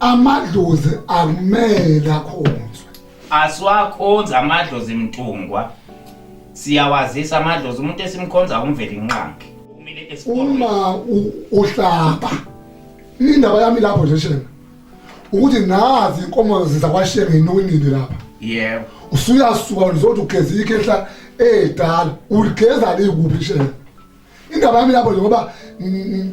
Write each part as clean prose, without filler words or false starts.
Amadlozi akumele akhonzwe. Asiwakhonzi amadlozi Mntungwa. Siyawazisa amadlozi umuntu esimkhonza uMvelinqangi. Uma uhlaba indaba yami lapho nje Shenge ukuthi nazi inkomo zakwashenge inonile lapha. Yebo. Usuyasuka uzothi ugeza ikhehla edala uligeza likuphi Shenge? Indaba yami lapho nje ngoba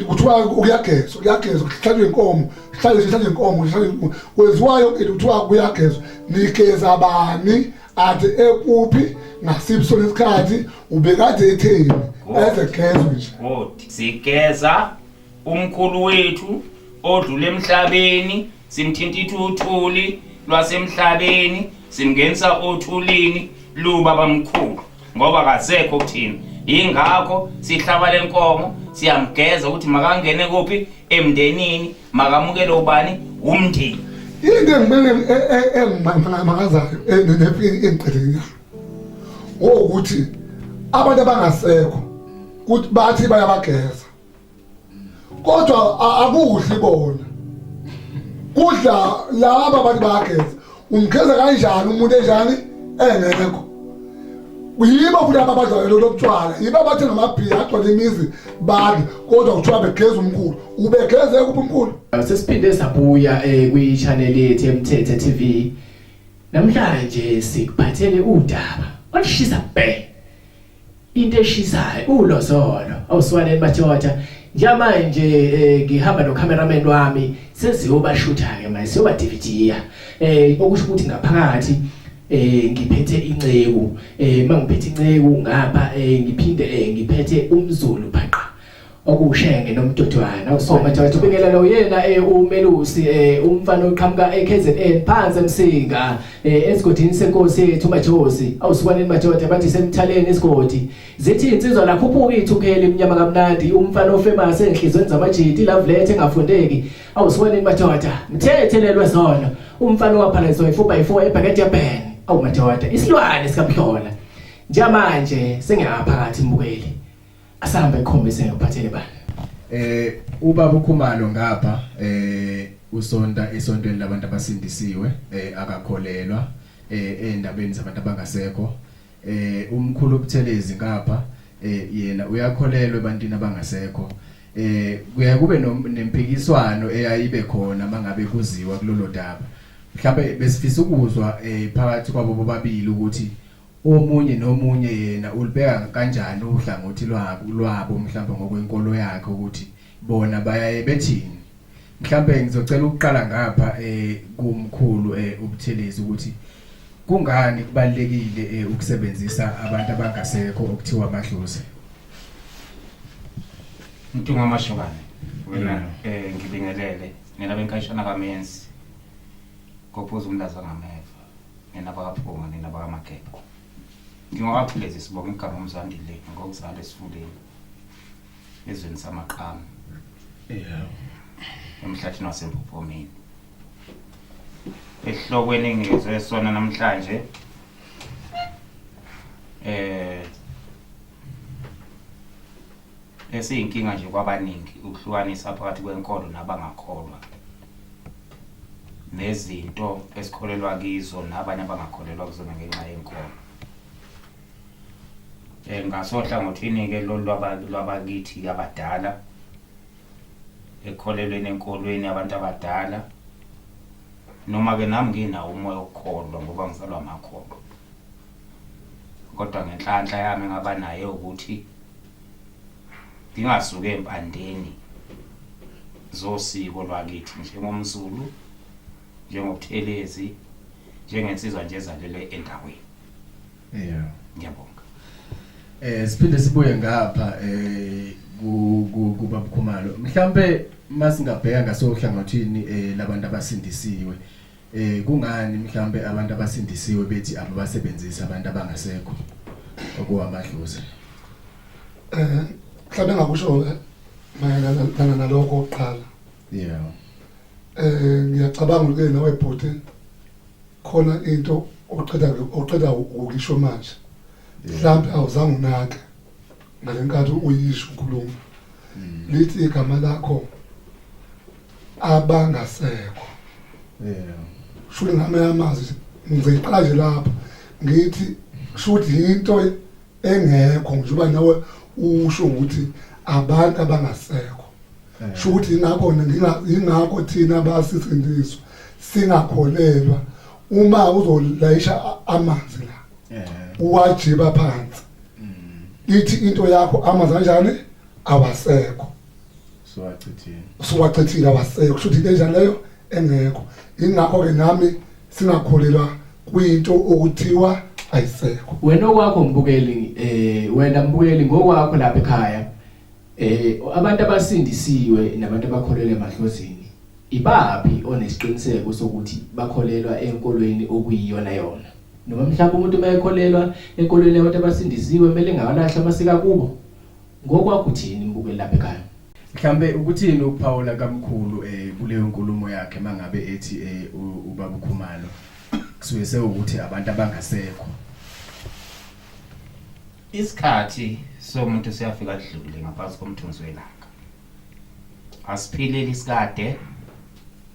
kuthiwa kuyagezwa kuyagezwa kuhlatshwe inkomo kuhlatshwe kuhlatshwe inkomo kuhlatshwe kwenziwa yonke into kuthiwa kuyagezwa nigeza bani ade ekuphi ngasiphi sona isikhathi ubekade etheni ezegezwe nje. Good. Sigeza umkhulu wethu odlule emhlabeni simthintitha uthuli lwasemhlabeni simngenisa othulini luba bamkhulu ngoba kasekho kuthina yingakho sihlaba lenkomo siyamgeza ukuthi makangene kuphi emndenini makamukele ubani umndeni. Into engimele engimangazakayo engiqede nyawo ukuthi abantu abangasekho kuthi bathi bayabageza kodwa akudli bona kudla laba abantu bayageza umgeza kanjani umuntu enjani engekho yibo futhi ababadla lolo butshwala yibo abathenga amabhiya agcwele imizi badle kodwa kuthiwa begeza umkhulu ubegeze kuphi umkhulu. Sesiphinde sabuya eh, kwi-channel yethu eMthethe TV. Namhlanje sikuphathele udaba olushisa bhe. Into eshisayo ulozolo awuswaneni madoda njengamanje eh, ngihamba no cameraman wami sesiyobashutha ke manje siyoba DVD eh okusho ukuthi ngaphakathi eh ngiphethe inceku eh mangiphethe inceku ngapha eh ngiphinde eh ngiphethe umZulu phaqa okushenge nomdodwana usoma George ubingelelo uyena eh, umelusi eh, umfana oqhamuka eKZN phansi eMsinga eh, esigodini senkosi yethu uMajozi awusukwaneni madoda bathi semthaleni isigodi zithi insizwa lakhuphuka ithukheli imnyama kamnandi umfana ofamous enhlizweni zamajiti love letter engafundeki awusukwaneni madoda mthethelelwe zono umfana owaphalazwa i4x4 ebhakede yeBen awu madoda isilwane sikamhlola njengamanje sengiyaphakathi mbukeli Asahambe ekhombise ngikuphathele bani. Eh ubaba uKhumalo ngapha eh usonta esontweni labantu abasindisiwe eh akakholelwa eh endabeni zabantu abangasekho eh umkhulu uButhelezi ngapha eh yena uyakholelwa ebantwini abangasekho eh kuyaye kube nempikiswano eyayibe khona mangabe kuziwa kulolo daba mhlawumbe besifisa ukuzwa eh phakathi kwabo bobabili ukuthi Omunye nomunye yena ulubeka kanjani uhlangothi lwabo lwabo mhlawumbe ngokwenkolo yakhe ukuthi bona bayaye bethini. Mhlawumbe ngizocela ukuqala ngapha eh kumkhulu eh uButhelezi ukuthi kungani kubalekile eh, ukusebenzisa abantu abangasekho okuthiwa amadlozi. Mntunga Mashobane wena eh ngibingelele nina benkashana kaMenzi kophuza umlaza ngameva. Nina bakaPhunga, nina bakaMageba. NgingowakaButhelezi sibonga igama uMzwandile ngokuzalwa esifuleni ezweni samaqhamu. Yeah. Emhlathini waseMpophomeni. Esihlokweni engizwe sona namhlanje eh esiyinkinga nje kwabaningi ukuhlukanisa phakathi kwenkolo nabangakholwa. Nezinto esikholelwa kizo nabanye abangakholelwa kuzona ngenxa yenkolo. Eh ngasohlangothini ke lolu lwabakithi abadala ekholelweni enkolweni abantu abadala noma ke nami nginawo umoya wokukholwa ngoba ngizalwa amakholwa kodwa ngenhlanhla yami ngaba nayo ukuthi ngingasuki empandeni zosiko lwakithi njengomZulu, njengoButhelezi, njengensizwa nje ezalelwe endaweni. Yeah. Ngiyabonga. Eh siphinde sibuye ngapha eh ku kuBaba Khumalo. Mhlambe masingabheka ngasohlangothini eh labantu abasindisiwe. Eh kungani mhlambe abantu abasindisiwe bethi ababasebenzisi abantu abangasekho okuwamadlozi? Eh mhlawumbe engakusho mayelana nalokho oqala. Yeah. Eh ngiyacabanga ukuthi nawe bhuti khona into oqeda oqeda ukisho manje. Mhlawumbe awuzange unake ngalenkathi uyisho ukhuluma. Lithi igama lakho abangasekho. Yeah. Shuthi ngame amazwi ngizoyiqala nje lapho ngithi shuthi into engekho njengoba nawe usho ukuthi abantu abangasekho Eh. shuthi ingakho ingakho thina basisindiswa singakholelwa uma uzolayisha amanzi la Eh. uwajiba phansi ithi into yakho amanzi kanjani awasekho. Siwachithile. Usuwachithile awasekho, kusho ukuthi into enjani leyo engekho. Ingakho ke nami singakholelwa kwinto okuthiwa ayisekho. Wena okwakho mbukeli, wena mbukeli ngokwakho lapha ekhaya, abantu abasindisiwe nabantu abakholelwa emadlozini, ibaphi onesiqiniseko sokuthi bakholelwa enkolweni okuyiyona yona? Noma mhlawumbe umuntu mayekholelwa enkolweni yabantu abasindisiwe kumele ngawalahla amasiko kubo? Ngokwakho uthini mbukeli lapha ekhaya? Mhlambe ukuthini ukuphawula kamkhulu kuleyo nkulumo yakhe mangabe ethi ubaba uKhumalo kusuke sewukuthi abantu abangasekho? Isikhathi somuntu siyafika kudlule ngaphansi komthunzi welanga. Asiphileli isikade,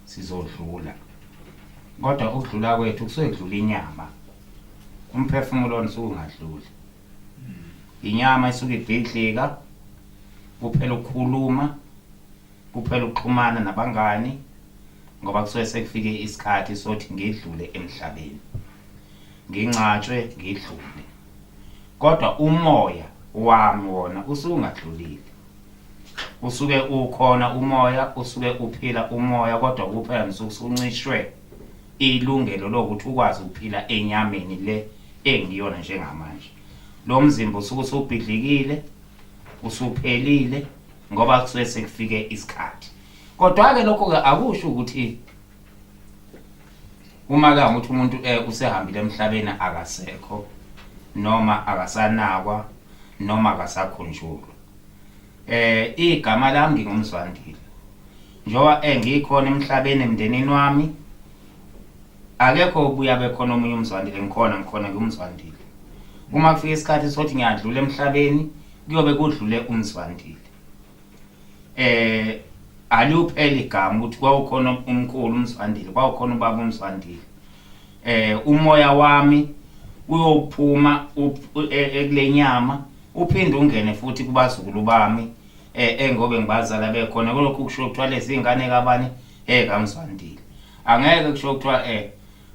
sizodlula. Kodwa ukudlula kwethu kusuke kudlula inyama. Umphefumulo wona usuke ungadluli. Inyama isuke ibhidlika, kuphela ukukhuluma, kuphela ukuxhumana nabangani, ngoba kusuke sekufike isikhathi sokuthi ngidlule emhlabeni. Ngingcatshwe ngidlule. Kodwa umoya wami wona usuke ungadlulile. Usuke ukhona umoya, usuke uphila umoya, kodwa kuphela nisuke usuncishwe ilungelo lokuthi ukwazi ukuphila enyameni le engiyona njengamanje. Lo mzimba usuke usubhidlikile, usuphelile, ngoba kusuke sekufike isikhathi. Kodwa ke lokho ke akusho ukuthi uma ke ukuthi umuntu usehambile emhlabeni akasekho, noma akasanakwa, noma akasakhunjulwa. Igama lami nginguMzwandile. Njengoba ngikhona emhlabeni emndenini wami, akekho obuya bekhona omunye uMzwandile, ngikhona ngiwuMzwandile. Uma kufika isikhathi sokuthi ngiyadlula emhlabeni, kuyobe kudlule uMzwandile. Aliupheli igama ukuthi kwawukhona umkhulu uMzwandile, kwawukhona ubaba uMzwandile. Umoya wami uyophuma ekulenyama, uphinde ungene futhi kubazukulu bami, engobe ngibazala bekhona. Kulokhu kusho kuthiwa lezi ingane kabani, kaMzwandile. Angeke kusho kuthiwa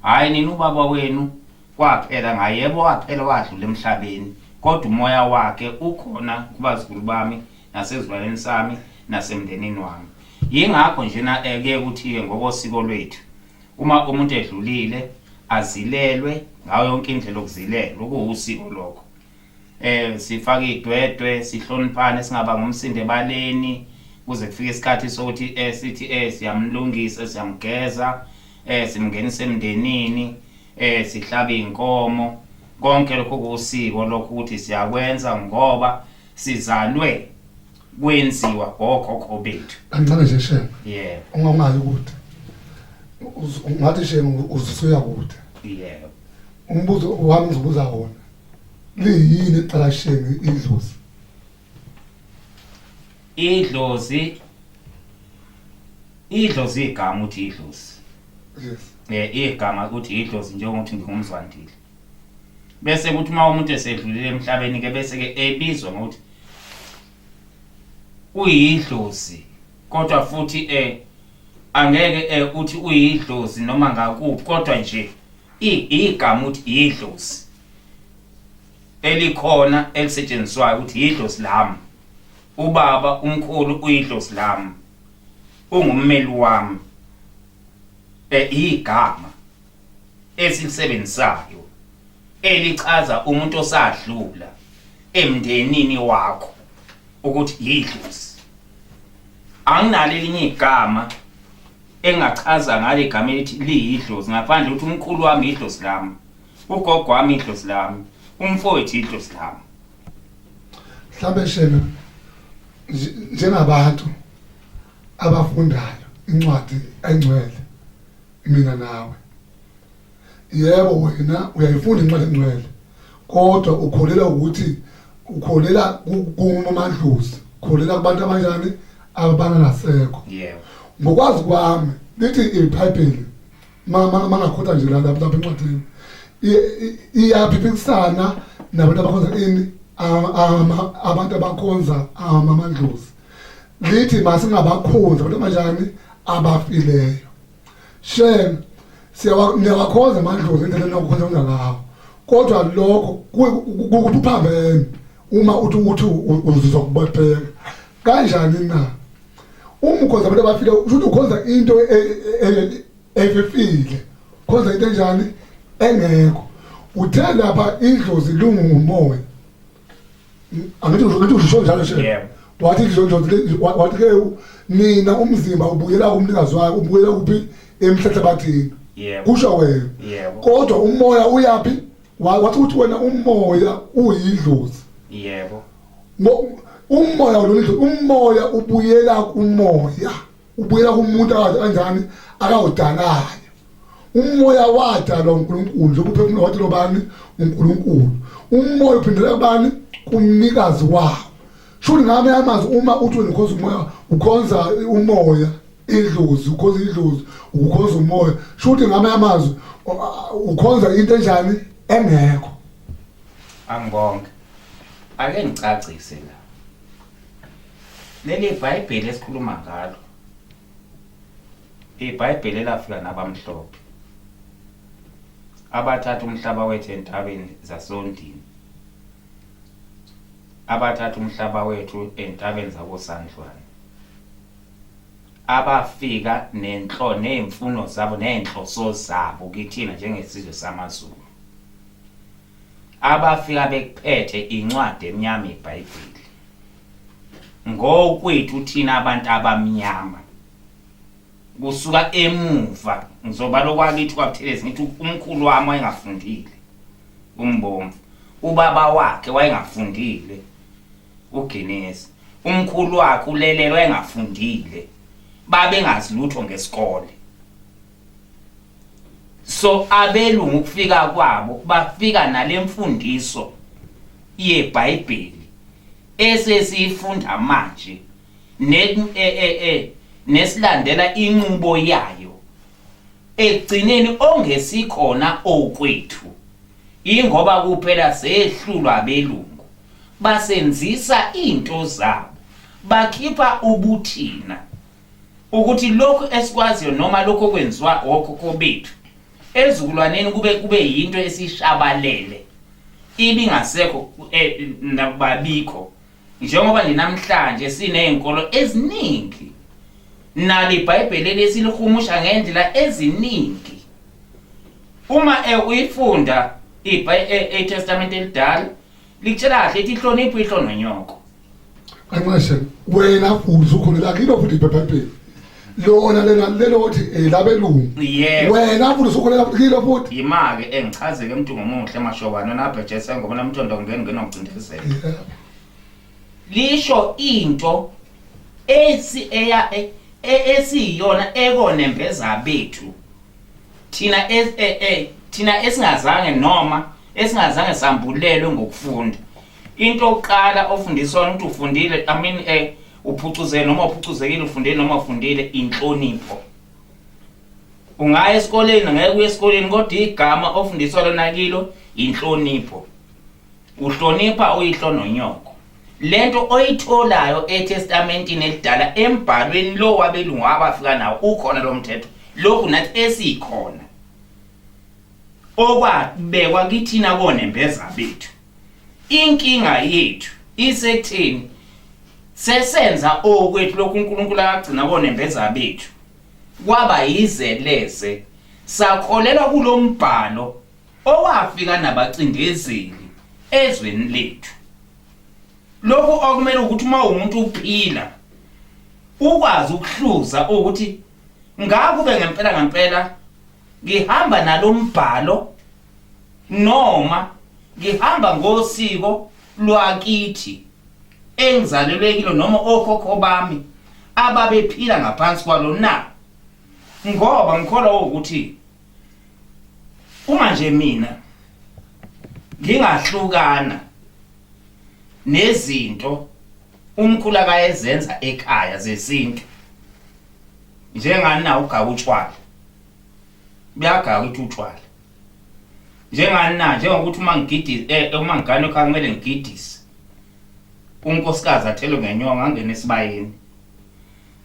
hayi nina ubaba wenu kwaphela ngaye, yebo waphela wadlula emhlabeni, kodwa umoya wakhe ukhona kubazukulu bami nasezilwaneni sami nasemndenini wami. Yingakho njena ke kuthi ke ngokosiko lwethu uma umuntu edlulile azilelwe ngayo yonke indlela okuzilelwa, okuwusiko lokho. Sifake idwedwe, sihloniphane, singaba ngumsindo ebaleni kuze kufike isikhathi sokuthi sithi siyamlungisa, siyamgeza, simngenisa emndenini, sihlaba inkomo. Konke lokho kusiko lokho ukuthi siyakwenza ngoba sizalwe kwenziwa okhokho bethu. Kancane nje Shembe. Yebo. Ungayi kude. Ungathi Shembe uzusuya kude. Yebo. Umbuzo wami ngizobuza wona. Liyini iqala Shembe idlozi? Idlozi, idlozi igama uthi idlozi. Yes. Igama uthi idlozi njengokuthi nginguMzwandile. Bese kuthi uma umuntu esedlulile emhlabeni ke bese ke ebizwa ngokuthi uyidlozi, kodwa futhi angeke uthi uyidlozi noma ngakuphi, kodwa nje igama uthi idlozi elikhona elisetshenziswayo ukuthi idlozi lami, ubaba umkhulu uyidlozi lami, ungummeli wami. Igama esilisebenzisayo elichaza umuntu osadlula emndenini wakho ukuthi yidlozi. Anginalo elinye igama engachaza ngale igama elithi liyidlozi ngaphandle ukuthi umkhulu wami idlozi lami, ugogo wami idlozi lami, umfowethu idlozi lami. Mhlambe Shembe, njengabantu abafundayo incwadi engcwele, mina nawe, yebo wena uyayifunda incwadi engcwele, kodwa ukholela ukuthi ukholela kumadlozi, ukholela kubantu abanjani abangasekho. Yebo. Ngokwazi kwami lithi iBhayibheli Mangakhotha nje la lapha encwadini iyaphiphikisana nabantu abakhonza ini, abantu abakhonza amandlozi. Lithi masingabakhonzi abantu abanjani? Abafileyo. Shem, siyawakhonza amandlozi indlela enokukhonza ngawo, kodwa lokho kuphambene uma uthi uzokubopheka kanjani na? Uma ukhonza abantu abafile, usho ukuthi ukhonza into efefile, khonza into enjani? Engekho. Uthe lapha idlozi lungumoya, angithi usho njalo she? Wathi idlozi, wathi ke nina umzimba ubuyela kumnikazi wayo, ubuyela kuphi? Emhlahlabathini, kusho wena. Kodwa umoya uyaphi? Wathi ukuthi wena umoya uyidlozi. Yebo. Umoya lona, umoya ubuyela kumoya, ubuyela kumuntu kanjani? Akawudalayo. Umoya wadalwa uNkulunkulu, njengoba uphefumulo wathi lobani? UNkulunkulu. Umoya uphindela kubani? Kumnikazi wawo. Shuthi ngame amazwi, uma uthi wena ukhonza umoya, ukhonza umoya idlozi, ukhonza idlozi, ukhonza umoya, shuthi ngame amazwi ukhonza into enjani? Engekho. Angibonke, ake ngicacise la. Leli iBhayibheli esikhuluma ngalo, iBhayibheli elafika nabamhlophe abathatha umhlaba wethu entabeni zasondini, abathatha umhlaba wethu entabeni zakosandlwane, abafika nenhlo nezimfuno zabo nezinhloso zabo kithina njengesizwe samaZulu, abafika bekuphethe incwadi emnyama iBhayibheli ngokwethu thina abantu abamnyama kusuka emuva. Ngizoba lokwakithi kwaButhelezi, ngithi umkhulu wami wayengafundile umbomvu, ubaba wakhe wayengafundile uGuinness, umkhulu wakhe ulelelo wayengafundile, babengazi lutho ngesikole. So abelungu ukufika kwabo bafika nalemfundiso yeBhayibheli esesiyifunda manje ne nesilandela inqubo yayo, ekugcineni ongesikhona okwethu, ingoba kuphela sehlulwa abelungu, basenzisa into zabo, bakhipha ubuthina ukuthi lokhu esikwaziyo noma lokho okwenziwa okhokho bethu ezizukulwaneni kube yinto esishabalele, ibingasekho nakubabikho. Njengoba nje namhlanje sinezinkolo eziningi, nalo iBhayibheli lesilihumusha ngendlela eziningi. Uma uyifunda iTestament elidala, likutshela kahle, ithi hlonipha uyihlo nonyoko. Anxeshe wena futhi ukhona kilo futhi iBhayibheli lona lena lelo othi elabelungu. Wena futhi usukholela kilo futhi. Yima-ke engichazeke mntu ngomuhle mashobana nabhejese ngoba namthondo ngeni ngenokucindezela. Lisho into esi eya esiyona ekonembeza bethu thina, thina esingazange noma esingazange sambulelwe ngokufunda. Into yokuqala ofundiswa ukuthi ufundile, I mean, uphucuzele noma uphucuzekile, ufundile noma ufundile, inhlonipho. Ungaya esikoleni, ngeke uye esikoleni, kodwa igama ofundiswa lona kilo inhlonipho. Uhlonipha uyihlo nonyoko. Lento oyitholayo eTestamentini elidala, embhalweni lo wabelungu abafika nawo, ukhona lo mthetho, lokhu nathi esikhona okwabekwa kithina konembeza bethu. Inkinga yethu isekutheni sesenza okwethu lokhu uNkulunkulu akagcina konembeza bethu kwaba yizeleze, sakholelwa kulombhalo owafika nabacindezeli ezweni lethu. Lokhu okumele ukuthi uma umuntu uphila ukwazi ukuhluza ukuthi ngakube ngempela ngempela ngihamba nalombhalo noma ngihamba ngosiko lwakithi engizalelwe kilo noma okhokho bami ababephila ngaphansi kwalo na. Ngoba ngikholwa ukuthi uma nje mina ngingahlukana nezinto umkhulu akayezenza ekhaya zesintu, njengani na ugaba utshwala. Buyagaka ukuthi utshwala. Njengani na njengokuthi uma ngigidi uma ngigane ekhaya kumele ngigidise. Unkosikazi athelwe ngenyongo angene esibayeni.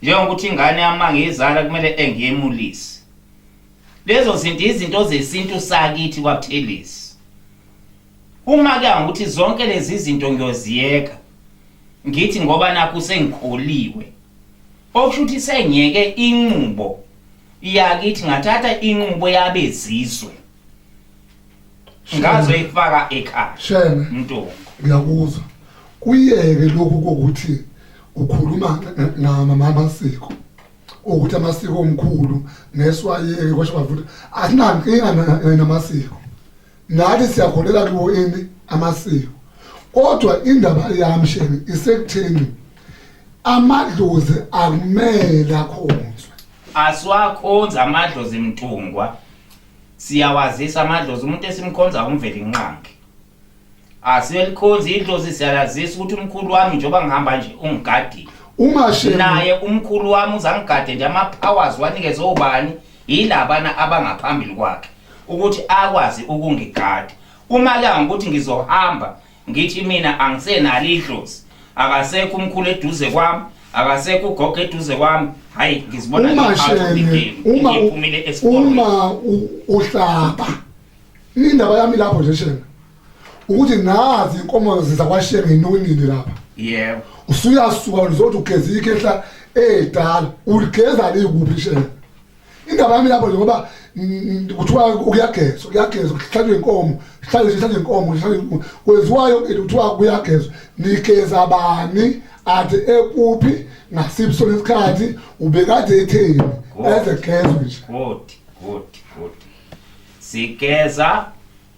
Njengokuthi ingane yami ngiyizala kumele engiyemulise. Lezo zinto izinto zesintu sakithi kwaButhelezi. Uma kuya ngokuthi zonke lezi zinto ngiyoziyeka ngithi ngoba nakhu sengikholiwe okusho ukuthi sengiyeke inqubo yakithi ngathatha inqubo yabezizwe ngazoyifaka ekhaya. Sheme Mntungu, ngiyakuzwa. Kuyeke lokhu kokuthi ukhuluma ngamasiko, ukuthi amasiko omkhulu ngeswayeke kwasho bavuthi asinankinga namasiko, nathi siyakholela kuwo ini amasiko, kodwa indaba yami shenge isekutheni amadlozi akumele akhonzwe. Asiwakhonzi amadlozi Mntungwa, siyawazisa amadlozi. Umuntu esimkhonza uMvelinqangi, asiyelikhonzi idlozi, siyalazisa ukuthi umkhulu wami njengoba ngihamba nje ungigadile. Uma shenge Naye umkhulu wami uzangigade nje, ama-powers wanikeze obani yilabana abangaphambili kwakhe ukuthi akwazi ukungigada. Uma kuya ngokuthi ngizohamba ngithi mina angisenalo idlozi, akasekho umkhulu eduze kwami, akasekho ugogo eduze kwami, hayi ngizibona uma ngi-out of the shenge game, uma ngiphumile esikolweni. Uma uhlaba indaba yami lapho nje shenge ukuthi nazi inkomo zizakwashenge inonini lapha. Yebo. Usuyasuka uzothi ugeza ikhehla edala, uligeza likuphi shenge? Indaba yami lapho nje ngoba kuthiwa kuyagezwa, kuyagezwa, kuhlatshwe inkomo, kuhlatshwe inkomo, kuhlatshwe kwenziwa yonke into, kuthiwa kuyagezwa. Nigeza bani, ade ekuphi, ngasiphi sona isikhathi, ubekade etheni ezegezwe nje? Good, good, good. Sigeza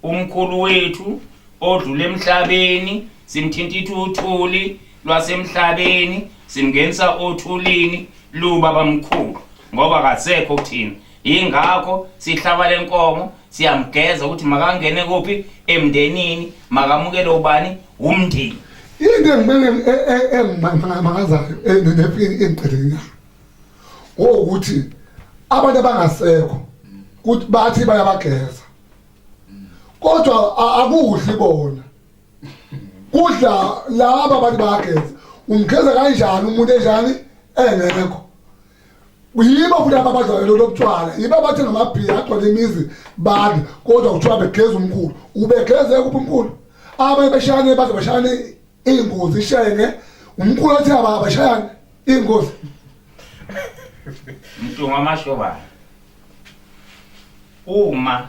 umkhulu wethu odlule emhlabeni, simthintitha uthuli lwasemhlabeni, simngenisa othulini lubaba mkhulu ngoba kasekho kuthina. Yingakho sihlaba lenkomo, siyamgeza ukuthi makangene kuphi emndenini, makamukele ubani umndeni. Into engimele engimangazayo nefini engiqede inyanga ukuthi abantu abangasekho kuthi bathi bayabageza, kodwa akudli bona, kudla laba abantu bayageza. Umgeza kanjani umuntu enjani engekho? Yibo futhi abadla lo lobutshwala, yibo abathenga amabhiya agcwele imizi badle, kodwa kuthiwa begeza umkhulu. Ubegeze kuphi umkhulu? Abanye beshayane baze bashayane iy'ngozi ishenge umkhulu athi abashayane iy'ngozi. Mntungu amashobana, uma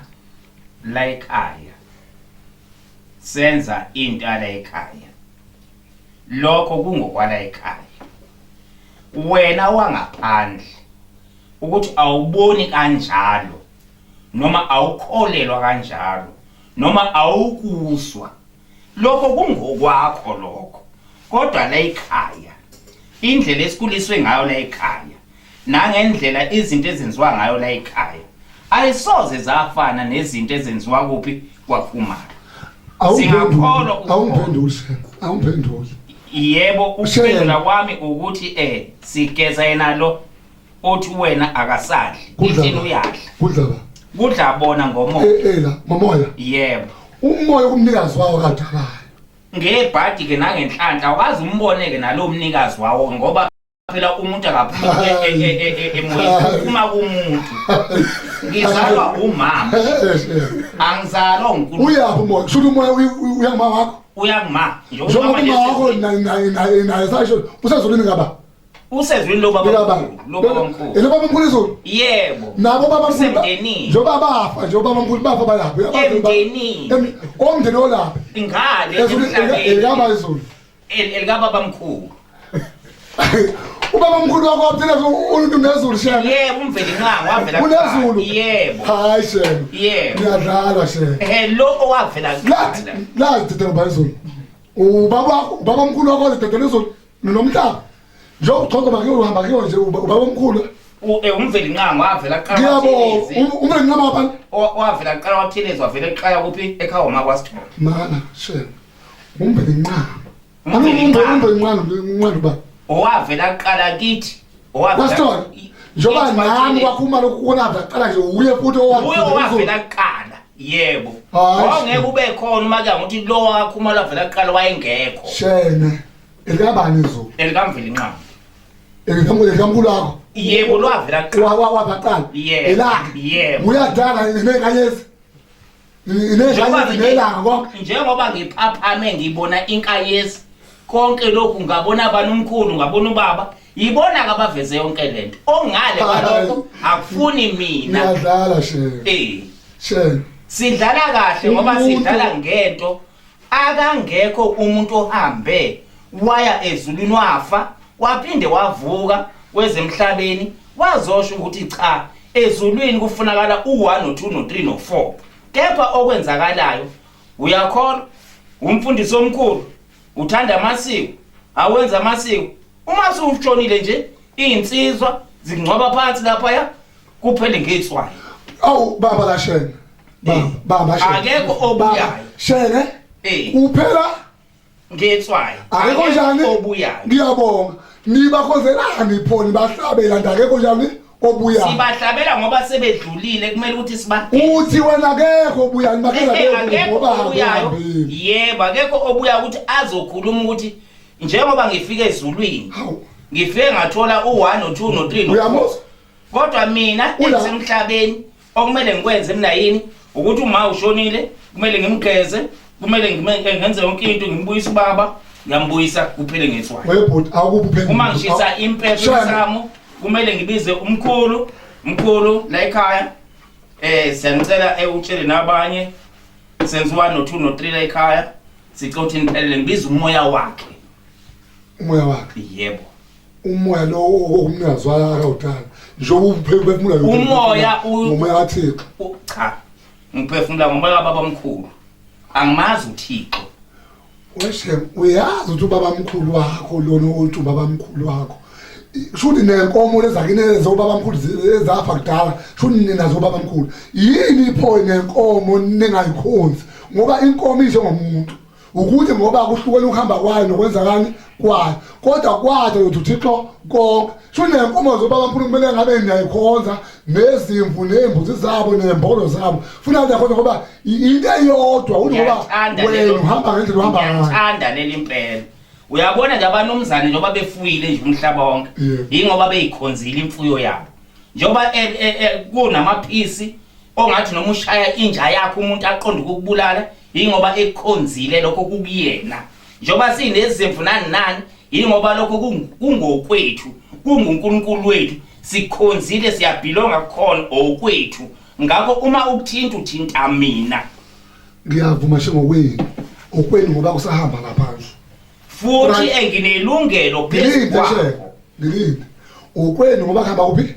la ekhaya senza into yala ekhaya, lokho kungokwala ekhaya. Wena wangaphandle ukuthi awuboni kanjalo noma awukholelwa kanjalo noma awukuzwa lokho, kungokwakho lokho, kodwa la ekhaya indlela esikhuliswe ngayo la ekhaya nangendlela izinto ezenziwa ngayo la ekhaya ayisoze zafana nezinto ezenziwa kuphi kwaKhumalo. Singakholwa ukukholwa. Awungiphenduli shenge, awungiphenduli. Yebo, ukuphendula kwami ukuthi sigeza yena lo othi wena akasadli. Kudla ithini ba. Uyadla. Kudla ba. Kudla bona ngomoya. La ngomoya. Yebo. Umoya kumnikazi wawo kadalayo. Ngebhadi ke nangenhlanhla awukaze umbone ke nalo mnikazi wawo, ngoba phela umuntu akaphumi emoyeni, uphuma kumuntu. Ngizalwa umama, angizalwa uNkulunkulu. Uyaphi umoya? Kusho ukuthi umoya uyanguma wakho. Uyakuma. Njengoba uma wakho naye sasho usezulwini ngaba. Usezwini lobaba. Likaba. Lobaba mkhulu. Elobaba mkhulu izulu. Yebo. Nabo baba mkhulu. Usemndenini. Njengoba bafa nje ubaba mkhulu bafa balaphi? Uyabazi Emndenini. Omndeni olaphi? Ngale Ezulwini emhlabeni. elikaba izulu. Elikababa mkhulu. Ubaba mkhulu wakho waphela umuntu nezulu shenge. Yebo, uMvelinqangi wavela kuqala. Kunezulu. Yebo. Hayi shenge. Yebo. Ngiyadlala shenge. Lo owavela Lathi kuqala. lathi dedela bayizulu. Ubaba wakho, ubaba mkhulu wakho wazidedela izulu nomhlaba. Njengoba uchokoba kuyo uhamba kuyo nje ubaba omkhulu. UMvelinqangi wavela kuqala Ngiyabonga. kwaButhelezi. Umvelinqangi wabani? Wavela kuqala kwaButhelezi, wavela kuqala kuphi ekhaya uma kwaSithole. Mana shenge. Umvelinqangi. Umvelinqangi. Umvelinqangi unqangi ba. Owavela kuqala kithi. Owavela Kwasithole. Njengoba nami kwakhuma lokhu konavela kuqala nje uye futhi owavela. Uye owavela kuqala. Yebo. Wawungeke ube khona uma kuya ngokuthi lo wakhuma lavela kuqala wayengekho. Shene. Elikabani izulu? Elikamvelinqangi. Elikamkhulu wakho? Yebo lwavela kuqala. Wavela kuqala. Yebo. Elakhe. Yebo. Uyadala inenkanyezi. Inelanga konke. Njengoba ngiphaphame ngibona inkanyezi konke lokhu ngabona bani umkhulu ngabona ubaba yibona ke abaveze yonke lento ongale kwalokho akufuni mina ngiyadlala shenge eh shenge sidlala kahle ngoba sidlala ngento akangekho umuntu ohambe waya ezulwini wafa waphinde wavuka wezemhlabeni wazosho ukuthi cha ezulwini kufunakala u1 no2 no3 no4 kepha okwenzakalayo uyakholwa umfundisi omkhulu uthanda amasiko awenza amasiko uma usushonile nje iy'nsizwa zingcwaba phansi laphaya kuphele ngetswayi awu baba la shenge baba baba shenge akekho obuyayo shenge kuphela ngetswayi akekho njani obuyayo ngiyabonga nibakhozelani pho nibahlabela ndakekho njani obuyayo sibahlabela ngoba sebedlulile kumele ukuthi siba uthi wena akekho obuyayo nibakhela akekho ngoba obuyayo yebo akekho obuyayo ukuthi azokhuluma ukuthi njengoba ngifike ezulwini ngifike ngathola u1 no2 no3 no4 kodwa mina engisemhlabeni okumele ngikwenze mina yini ukuthi uma ushonile kumele ngimgeze kumele ngenze yonke into ngimbuyise ubaba ngiyambuyisa kuphele ngetswayi webhuti awukuphi uphendula uma ngishisa impepho emsamo kumele ngibize umkhulu mkhulu la ekhaya eh siyanicela utshele nabanye senze 1 no 2 no 3 la ekhaya sicela ukuthi niphelele ngibize umoya wakhe umoya wakhe yebo umoya lo okumnikazi wayo akawudala njengoba uphefumula yonke umoya ngomoya kaThixo cha ngiphefumula ngomoya kababa omkhulu angimazi uThixo weshem uyazi ukuthi ubaba mkhulu wakho lona othi ubaba mkhulu wakho shuthi nenkomo lezakini ezobaba mkhulu ezafa kudala shuthi ninazo ubaba mkhulu yini pho nenkomo ningayikhonzi ngoba inkomo injengomuntu ukuthi ngoba kuhlukene ukuhamba kwayo nokwenzakani kwayo kodwa kwade ukuthi uthixo konke sho nenkomo zobaba mkhulu kumele ngabe niyayikhonza nezimvu nezimbuzi zabo nembolo zabo funa niyakhonza ngoba into eyodwa uthi ngoba wena uhamba ngendlela uhamba ngayo ngiyalithanda leli impela uyabona nje abanumzane njengoba befuyile nje umhlaba wonke yingoba beyikhonzile imfuyo yabo njengoba e, e, e, kunamaphisi ongathi noma ushaya inja yakho umuntu aqonde ukukubulala yingoba ekukhonzile lokho kukuyena njengoba sinezimvu nani nani yingoba lokho kungokwethu kunguNkulunkulu wethu sikhonzile siyabhilonga kukhona okwethu ngakho uma ukuthinta uthinta mina ngiyavuma shengokwenu okwenu ngoba kusahamba ngaphandle futhi enginelungelo phezu kwakho ngilinde okwenu ngoba kuhamba kuphi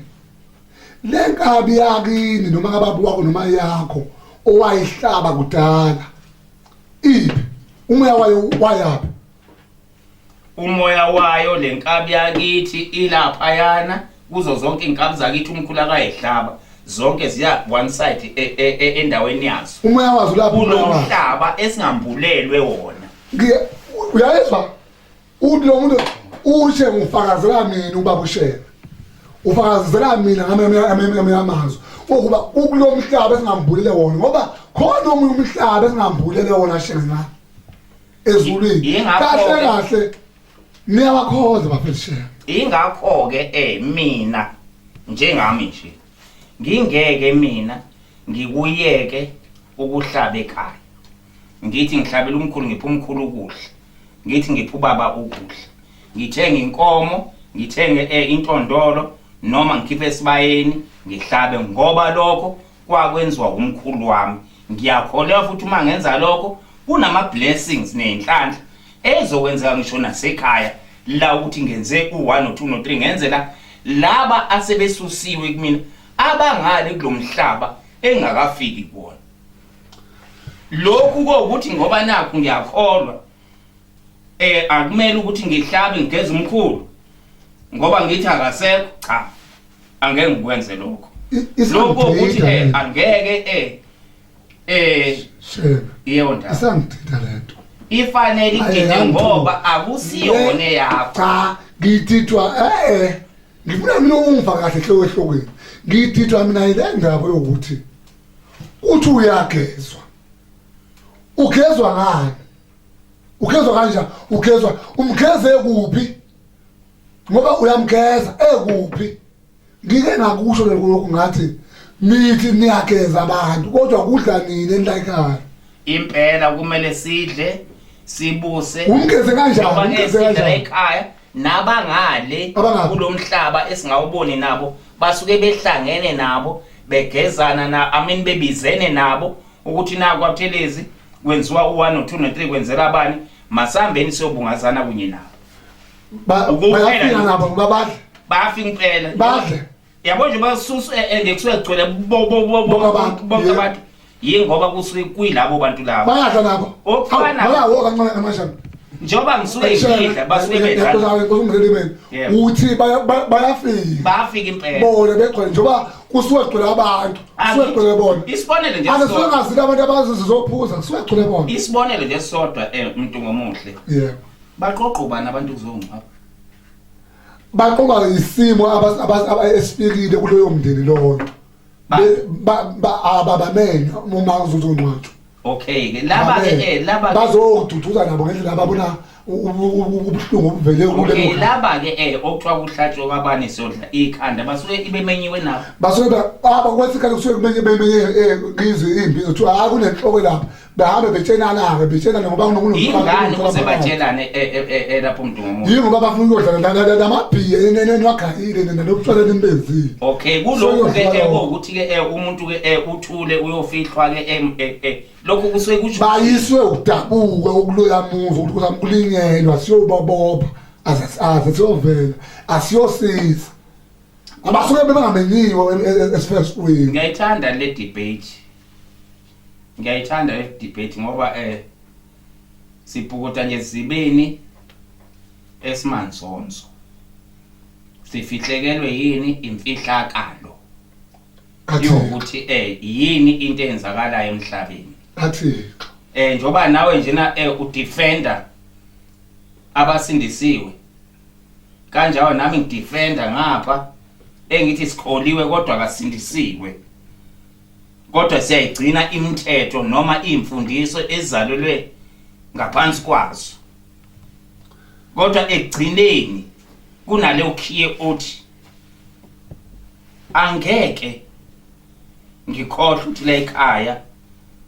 Le nkabi yakini noma kababa wakho noma yakho owayihlaba kudala iphi umoya wayo wayaphi umoya wayo le nkabi yakithi ilaphayana kuzo zonke iy'nkabi zakithi umkhulu akayihlaba zonke ziya one side e, e, e, endaweni yazo umoya wazo lapho kunomhlaba esingambulelwe wona uyayizwa uthi lo muntu ushe ngifakazela mina ubaba ushela ufakazela mina ngamanye amazwi ukuba ukulo mhlaba esingambulele wona ngoba khona omunye umhlaba esingambulele wona shela ezulwini kahle kahle niyabakhoza bafethu shela ingakho ke eh mina njengami nje ngingeke mina ngikuyeke ukuhlaba ekhaya ngithi ngihlabela umkhulu ngipha umkhulu ukudla ngithi ngipha ubaba ukudla ngithenge inkomo ngithenge eh, intondolo noma ngikhiphe esibayeni ngihlabe ngoba lokho kwakwenziwa umkhulu wami ngiyakholelwa futhi uma ngenza lokho kunama blessings nezinhlanhla ezokwenzeka ngisho nasekhaya la ukuthi ngenze u1 no2 no3 ngenzela laba asebesusiwe kumina abangale kulomhlaba engakafiki kuwona lokhu kokuthi ngoba nakhu ngiyakholwa eh akumele ukuthi ngihlabe ngigeze umkhulu ngoba ngithi akasekho cha angeke ngikwenze lokho lokho ukuthi eh angeke eh eh yebo ndaba isangidida lento ifanele igide ngoba akusiyona yakho cha ngididwa eh eh. Ngifuna mina ungifaka kahle hloko ehlokweni. Ngididwa mina ile ndaba yokuthi uthi uyagezwa. Ugezwa ngani? Ugezwa kanjani? Ugezwa umgeze kuphi? Ngoba uyamgeza ekuphi? Ngike ngakusho lokho ngathi nithi niyageza abantu kodwa kudla nini enlayikhaya. Impela kumele sidle sibuse. Umgeze kanjani? Umgeze kanjani? Ekhaya nabangale kulomhlaba esingawuboni nabo basuke behlangene nabo begezana na I mean bebizene nabo ukuthi naku kwaButhelezi kwenziwa u-1 no-2 no-3 kwenzela abani masihambeni siyobungazana kunye nabo. Bayafika nabo ngoba badle. Bayafika impela. Badle. Yabo nje basusu eh, eh, ngekusuke kugcwele bonke abantu. Yingoba kusuke kuyilabo bantu labo. Bayadla nabo. Okufana. Bayawo kancane kancane. Njengoba ngisuke ngidla basuke bedla. Uthi bayafika. Bayafika impela. Bona begcwele njengoba kusuke kugcwele abantu. Kusuke kugcwele bona. Isibonelo nje. Ake suke ngazile abantu abazizophuza kusuke kugcwele bona. Isibonelo nje sodwa eh umuntu ngomuhle. Yebo. Baqoqa ubani abantu kuzongcwaba? Baqoqa isimo esifikile kuloyo mndeni loyo. Ababamenywa uma uzongcwatshwa. Okay ke laba ke eh laba bazokududuza nabo ngendlela ababona ubuhlungu obuvele kule Okay laba ke eh okuthiwa kuhlatshwe kwabani siyodla ikhanda basuke ibemenyiwe nabo. Basuke aba kwesikhathi kusuke kumenye bemenye eh ngizwe imbizo kuthiwa hayi kunenhloko lapha behambe betshenana-ke betshenana ngoba Yingani kuze batshelane lapho umuntu ngomuntu? Yingoba bafuna ukuyodla lamabhiya niwagayile nina nobutshwala enibenzile. Okay kulokhu ke ukuthi ke umuntu ke uthule uyofihlwa ke lokhu kusuke kusho bayiswe ukudabuka okuloya muzi ukuthi kusamkulinyelwa siyobabopha aze siyovela asiyosiza abasuke bebangamenyiwe esifesweni. Ngiyayithanda le debate. Ngiyayithanda le debate ngoba eh sibhukuda nje zibeni esimanzonzo. Sifihlekelwe yini imfihlakalo yokuthi eh yini into eyenzakalayo emhlabeni. Athi eh njoba nawe njena eh udefender abasindisiwe kanjalo nami ngidefender ngapha engithi sikholiwe kodwa kasindisiwe. Kodwa siyayigcina imithetho noma iy'mfundiso ezalelwe ngaphansi kwazo. Kodwa ekugcineni kunaleyo khiye othi angeke ngikhohlwe ukuthi la ekhaya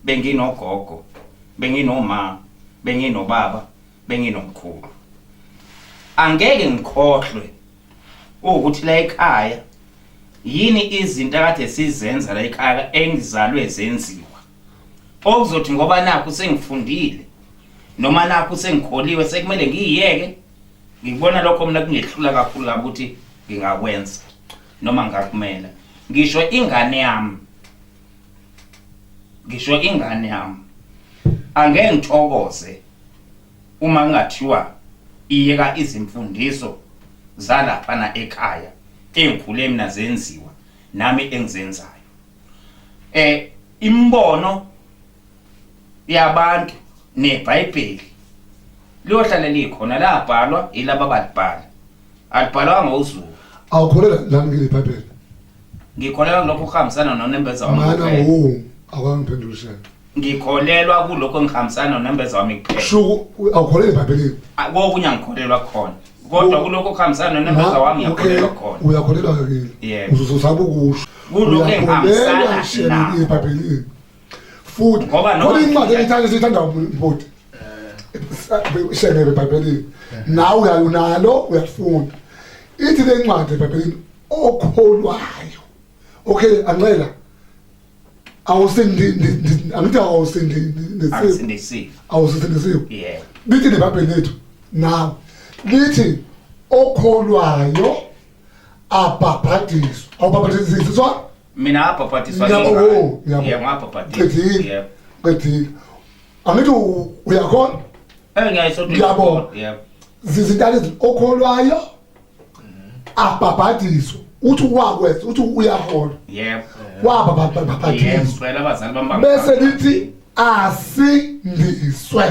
benginogogo, benginoma, benginobaba, benginomkhulu. Angeke ngikhohlwe ukuthi la ekhaya yini izinto akade sizenza la ekhaya engizalwe zenziwa okuzothi ngoba nakhu sengifundile noma nakhu sengikholiwe sekumele ngiyiyeke ngikubona lokho mina kungehlula kakhulu kabi ukuthi ngingakwenza noma ngakumela ngisho ingane yami ngisho ingane yami angeke ngithokoze uma kungathiwa iyeka izimfundiso zalaphana ekhaya engikhule mina zenziwa nami engizenzayo eh imbono yabantu neBhayibheli liyohlala likhona labhalwa yilaba abalibhala alibhalwanga uZulu awukholelwa lami kile iBhayibheli ngikholelwa kulokho kuhambisana nonembeza wami mana wu awangiphenduli shana ngikholelwa kulokho engihambisana nonembeza wami kuphela shuku awukholelwa eBhayibhelini kokunye angikholelwa khona kodwa kulokho kuhambisana nonembeza wami ngiyakholelwa khona uyakholelwa ke kile yebo uzosaba ukusho kulokho engihambisana shena eBhayibhelini futhi Ngoba noma khona incwadi engithanda esiyithanda mboti shenge eBhayibhelini nawe uyalunalo uyafunda ithi le ncwadi eBhayibhelini okholwayo okay anxela awusindi angithi awusindisiwe angisindisiwe awusindisiwe yebo lithi nebhayibheli lethu nawe lithi okholwayo abhabhadiswe awubhabhadiswa mina ngabhabhadiswa Ngiyabonga, ngingane. ngiyabonga. Yebo, ngabhabhadiswa Qedile. yebo qedile angithi uyakhona eh ngiyayisonto Ngiyabonga. yebo zizintana ezi okholwayo abhabhadiswe uthi wakwenza uthi uyakholwa yebo wabhabhadiswa yebo phela abazali bami bese lithi asindiswe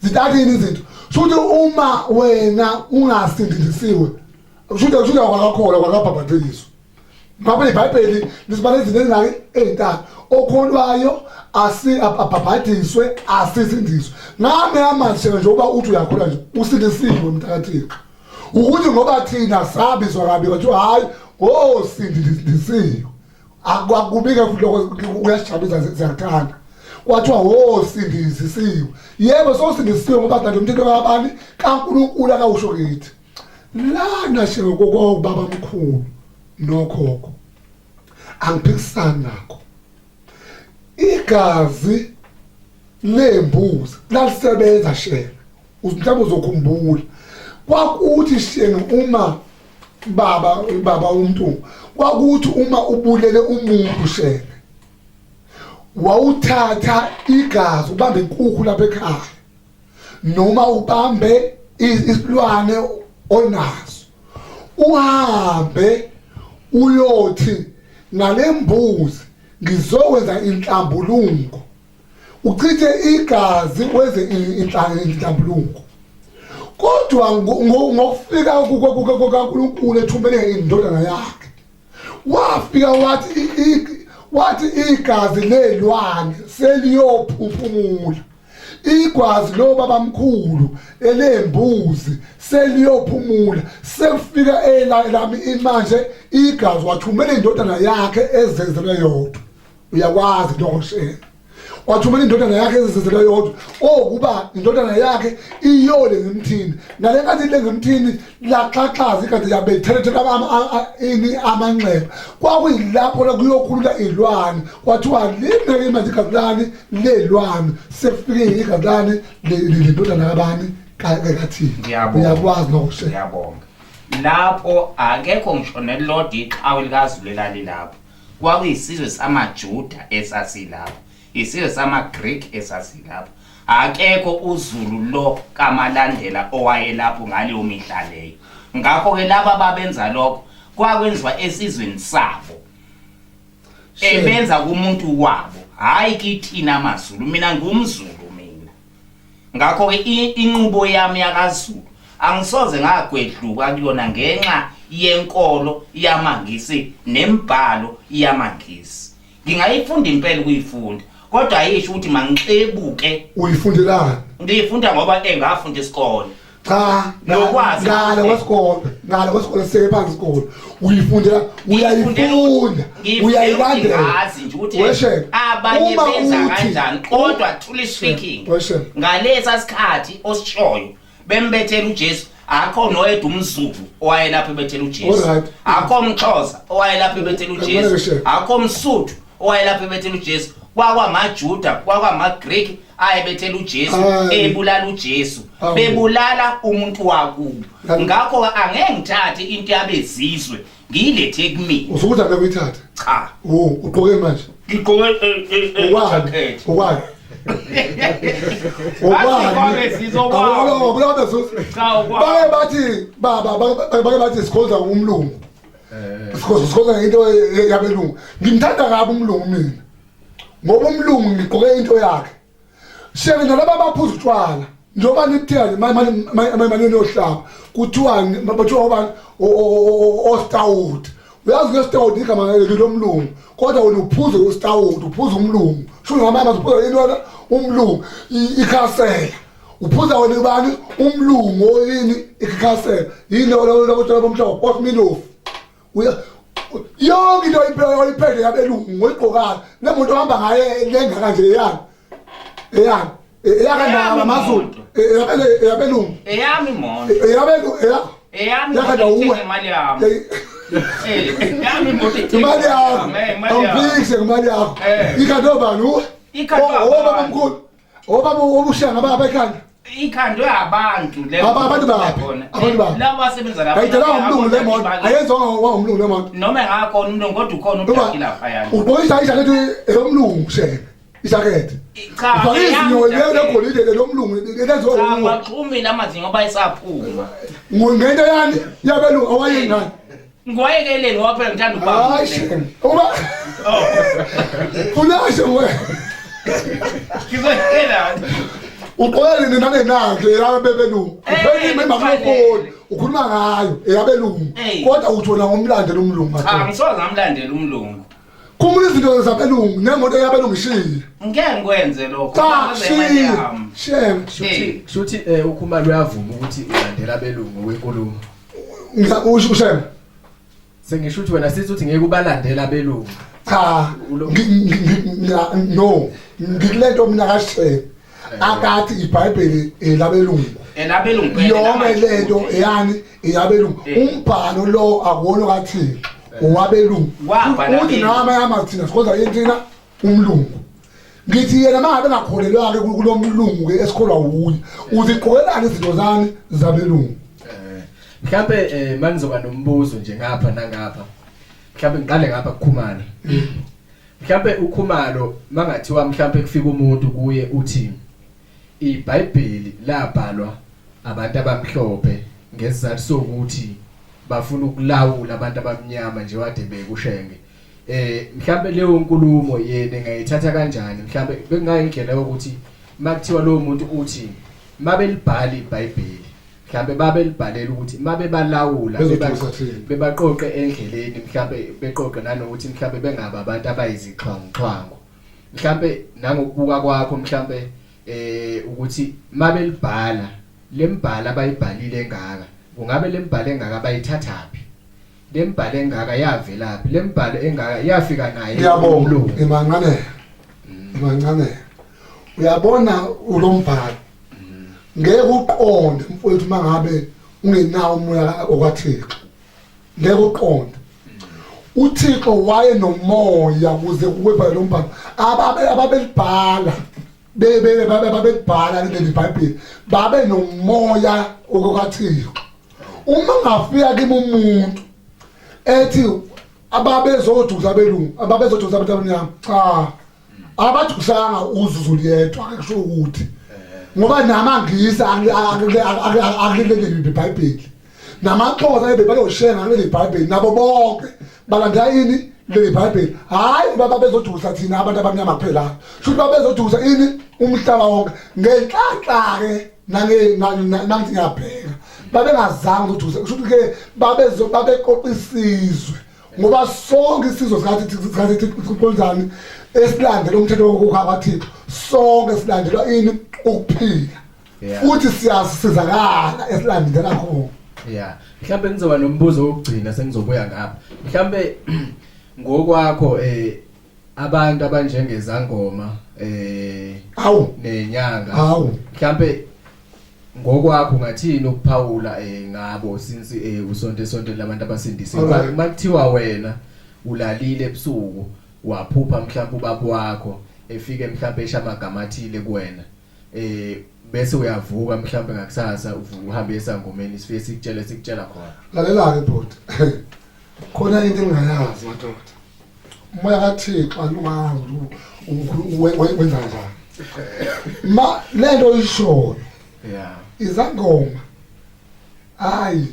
zithathini izinto shuthi uma wena ungasindisiwe Kushuthi kwakakholwa kwakabhabhathiswa. Ngoba iBhayibheli lisibala izinto ezingaki ezintathu. Okholwayo asi abhabhadiswe asisindiswe. Ngame amanzi njengoba uthi uyakholwa nje usindisiwe mntakaThixo. Ukuthi ngoba thina sabizwa kabi kwathiwa hayi osindisiwe. Akubike futhi lokho kuyasijabulisa siyakuthanda. Kwathiwa wosindisiwe. Yebo sosindisiwe ngoba kanti umthetho kabani kaNkulunkulu akawusho kithi. Lana shenge kokubaba mkhulu nokhokho angiphikisani nakho igazi lembuzi lalisebenza shenge mhlawumbe uzokhumbula kwakuthi shenge uma baba baba umuntu kwakuthi uma ubulele umuntu shenge wawuthatha igazi ubambe inkukhu lapha ekhaya noma ubambe isilwane onaso uhambe uyothi ngalembuzi ngizokwenza inhlambulungo uchithe igazi wenze inhlambulungo kodwa ngokufika kukaNkulunkulu ethumele indodana yakhe wafika wathi wathi igazi lelwane seliyophumula igwazi lo babamkhulu elembuzi seliyophumula sekufika elami imanje igazi wathumela indodana yakhe ezenzelwe yodwa uyakwazi lokho shela wathumela indodana yakhe ezizelwe yodwa okuba indodana yakhe iyole ngemthini ngale nkathi ile ngemthini laxaxaza igazi yabethelethela ini amanxeba kwakuyilapho la kuyokhulula ilwane kwathiwa limeke manje igazi lani lelwane sekufike igazi lani lendodana kabani kathini uyakwazi lokho ngiyabonga lapho akekho ngisho nelilodwa iqhawe likaZulu elalilapho Kwakuyisizwe samaJuda esasilapho, isizwe samaGreek esasilapho. Akekho uZulu lo kaMalandela owayelapho ngaleyo mihla leyo. Ngakho-ke laba ababenza lokho kwakwenziwa esizweni sabo. Ebenza kumuntu wabo, hhayi kithina maZulu. Mina ngumZulu mina. Ngakho-ke inqubo yami yakaZulu angisoze ngagwedluka kuyona ngenxa yenkolo yamaNgisi nembhalo yamaNgisi. Ngingayifunda impela ukuyifunda, kodwa ayisho ukuthi mangixebuke. Uyifundelani? Ngiyifunda ngoba engafunda isikole. Cha, Nokwazi. ngale kwesikole, ngale kwesikole seke phansi isikole. Uyifundela, uyayifunda, uyayilandela. Ngazi nje ukuthi Weshe, abanye uma benza uthi- kanjani kodwa truly speaking Weshe. ngalesa sikhathi osishoyo bembethela uJesu akho noyedwa umZulu owayelapho ebethela uJesu Alright. akho umXhosa owayelapho ebethela uJesu Weshe. akho umSuthu owayelapho ebethela uJesu kwakwamaJuda kwakwamaGreek ayebethela uJesu Ayi. ebulala uJesu Awu. bebulala umuntu wakubo Ngani- ngakho angeke ngithathe into yabezizwe ngiyilethe kumina Usukuthi angeke uyithathe. cha Wo, ugqoke manje. ngigqoke Okwani? jacket Okwani? Asikwabe Okwani? sizokwazi. Cha, okwami. Bake bathi baba bake bathi sikhonza umlungu. Sikhonza into yabelungu. Ngimthanda kabi umlungu mina. Ngoba umlungu ngigqoke into yakhe. Sheke nalaba abaphuza utshwala njengoba nikuthela manje niyohlaba kuthiwa bathiwa obani ostawut uyazi ke stout igama lomlungu kodwa wena uphuze ustout uphuza umlungu sho ngamama uphuza yini wena umlungu ikhasela uphuza wena ubani umlungu oyini ikhasela yini lo lo bomhlobo osminofu uya yonke into oyiphethe yabelungu ngoyigqokayo le muntu ohamba ngaye lengaka nje eyani eyani eyakandaba amazulu eyabelungu eyami imoto eyabelungu eyakho eyami yakanda imoto uwe ithenge imali yami eyami imoto ithenge imali yakho imali yami. awuphikise ngemali yakho Eh. ikhanda obani uwe Ikhandwe obaba abantu. omkhulu obaba obushanga baba ekhanda ikhandwe abantu le Abantu baphi? khona. Abantu baphi? Laba abasebenza lapha ayidalanga umlungu le moto ayenziwanga wangumlungu le moto noma engakhona umlungu kodwa ukhona Ngoba udaki laphayana ugqoka ijaketi eyomlungu shenge ijaketi Cha, ufake eyami izinyo ijaketi. legolide lomlungu lenziwa cha nguwe ngiwaxhumile amazinyo ngoba esaphuma ngento yani yabelungu awayengani ngiwayekeleni ngoba phela ngithanda hayi ukubamba shenge uba ulashe we ngizoyekela ugqoka nini nanenakhe yabebelungu Eh, uphelile imakulofoni kufanele. Ukhuluma ngayo eyabelungu Ey. kodwa uthi wena ngomlandela umlungu Cha, madoda. ngisoze ngamlandela umlungu. Khumbula izinto zabelungu nemoto eyabelungu ishiye. Ngeke ngikwenze lokho. Cha, Ngeke imali shiye. yami. Shame. Hey. Shuthi uKhumalo uyavuma ukuthi ulandela abelungu kwenkulumo. Usho shame. Sengisho ukuthi wena sithi uthi ngeke ubalandela abelungu. Cha, no. Ngikulento mina kaShame. Akathi iBhayibheli elabelungu. Elabelungu kuphela, Yonke elamaJuda. lento eyani eyabelungu. Umbhalo lo akuwona kaThixo, owabelungu. Wabhala Uthi abelungu. nama yama thina sikhonza yini thina umlungu. Ngithi yena mangabe engakholelwa ke kulo mlungu ke esikholwa wuye, uzigqokelana izinto zani zabelungu. Mhlambe mangizoba nombuzo nje ngapha nangapha. Mhlambe ngiqale ngapha kuKhumalo. Mhlambe uKhumalo mangathiwa mhlambe kufika umuntu kuye uthi iBhayibheli labhalwa abantu abamhlophe ngesizathu sokuthi bafuna ukulawula abantu abamnyama nje wade bekushenge. Mhlambe leyo nkulumo yena engayithatha kanjani? Mhlambe bekungayindlela yokuthi makuthiwa lowo muntu uthi mabelibhala iBhayibheli mhlambe babelibhalela ukuthi mabebalawula Bezothusa thina. bebaqoqe endleleni, mhlambe beqoqe nanokuthi mhlambe bengaba abantu abayizixhwanguxhwangu. Mhlambe nangokubuka kwakho mhlambe ukuthi mabelibhala lembhala abayibhalile engaka, kungabe lembhala engaka bayithathaphi? Lembhala engaka yavelaphi? Lembhalo engaka yafika naye Ngiyabonga. umlungu. Imancane. Imancane. Uyabona ulombhalo. Ngeke uqonde mfowethu mangabe ungenawo umoya okaThixo. Ngeke uqonde. uThixo waye nomoya kuze kubhale lo mbhalo. Ababelibhala babelibhala leli iBhayibheli babe nomoya okaThixo. Uma ngafika kimi umuntu ethi ababezodusa abelungu, ababezodusa abantu abamnyama, cha, abadusanga uZulu yedwa, akusho ukuthi ngoba namangisi akuleli iBhayibheli, namaXhosa ebebaloshela ngaleli iBhayibheli, nabo bonke balandela ini leli iBhayibheli. Hayi, babezodusa thina abantu abamnyama kuphela, shuthi babezodusa ini umhlaba wonke. Ngenhlanhla ke nange nangithi ngiyabheka, babengazange udusa, shuthi ke babeqoqa isizwe, ngoba sonke isizwe sikathi sikhonzani esilandela umthetho kaThixo, sonke silandelwa ini ukuphila. Futhi siyasizakala esilandela khona. Yeah. Mhlambe ngizoba nombuzo wokugcina sengizobuya ngapha. Mhlambe ngokwakho abantu abanjengezangoma Awu. nenyanga. Awu. Mhlambe ngokwakho ungathini ukuphawula ngabo since usonto esontweni labantu abasindisiwe? Makuthiwa wena ulalile ebusuku waphupha mhlambe ubaba wakho efike mhlambe esha amagama athile kuwena, bese uyavuka mhlambe ngakusasa uhambe esangomeni sifike sikutshela khona. Lalela ke bhuti, khona into engingayazi madoda, umoya kaThixo angingazi ukuthi wenza kanjani ma lento oyishoyo. Izangoma hayi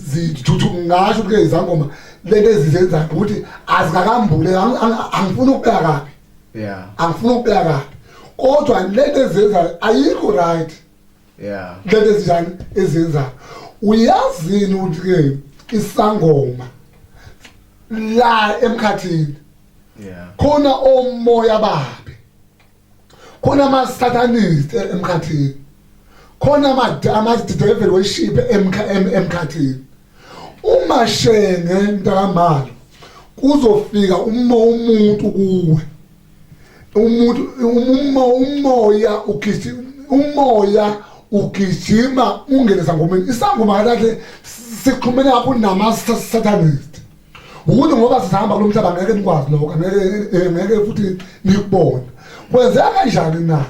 zithuthu, ngasho ukuthi izangoma lento ezizenzayo ukuthi azikakambule, angifuni ukubeka kabi. Angifuni ukubeka kabi, kodwa lento ezizenzayo ayikho right. Lento ezinjani ezizenzayo, uyazini ukuthi ke isangoma la emkhathini khona omoya babi, khona ama satanist emkhathini, khona ama devil worship emkhathini. Uma shenge mntakamalo kuzofika umuntu kuwe, umuntu umoya ugijima, umoya ugijima ungene sangomeni. Isangoma kahle sixhumene kakhulu nama satanist, ukuthi ngoba sihamba kulomhlaba ngeke nikwazi lokho, ngeke futhi nikubone kwenzeka kanjani na.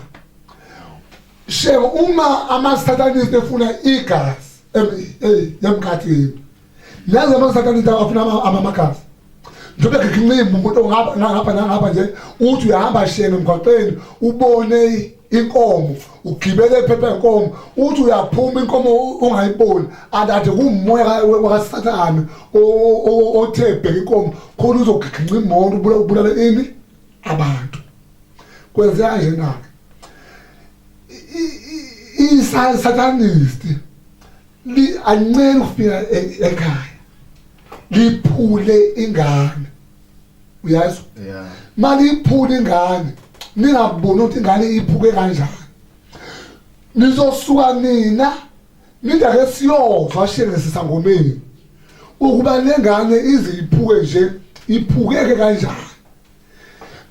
Shenge, uma ama satanist efuna igazi emkhathini, nazi ama satanist afuna amagazi, njengoba ngincimba umuntu ongapha ngapha nangapha nje, uthi uyahamba shenge emgwaqeni ubone inkomo, ugibele ephepha inkomo, uthi uyaphuma inkomo ungayiboni, andathi kuumoya wakaSathane othe bheka inkomo khona uzogiginqa imoto ubulale ini abantu. Kwenzeka nje na i-satanist Ancele ukufika ekhaya liphule ingane, uyazwa? Yeah. Maliphule ingane, ningaboni ukuthi ingane iphuke kanjani. Nizosuka nina nithi ake siyozwa shenge sisangomeni ukuba lengane ize iphuke nje, iphukeke kanjani.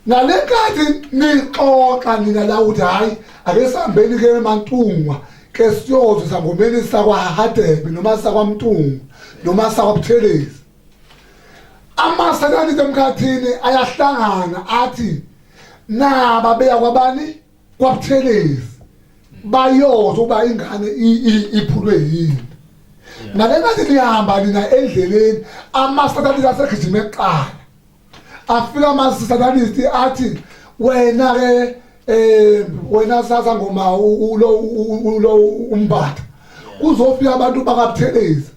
Ngalenkathi nixoxa nina la ukuthi hayi, ake sihambeni ke eMantungwa ke siyozwa sangomeni sakwaHadebe noma sakwaMntungwa noma sakwaButhelezi, amasatanisi emkhathini ayahlangana athi naba beya kwabani, kwaButhelezi, bayozwa ukuba ingane iphulwe yini. Ngalenkathi nihamba nina endleleni, amasatanisi asegijima eqala, afika ama-satanist athi wena ke wena sasa ngoma ulo umbatha, kuzofika abantu bakaButhelezi,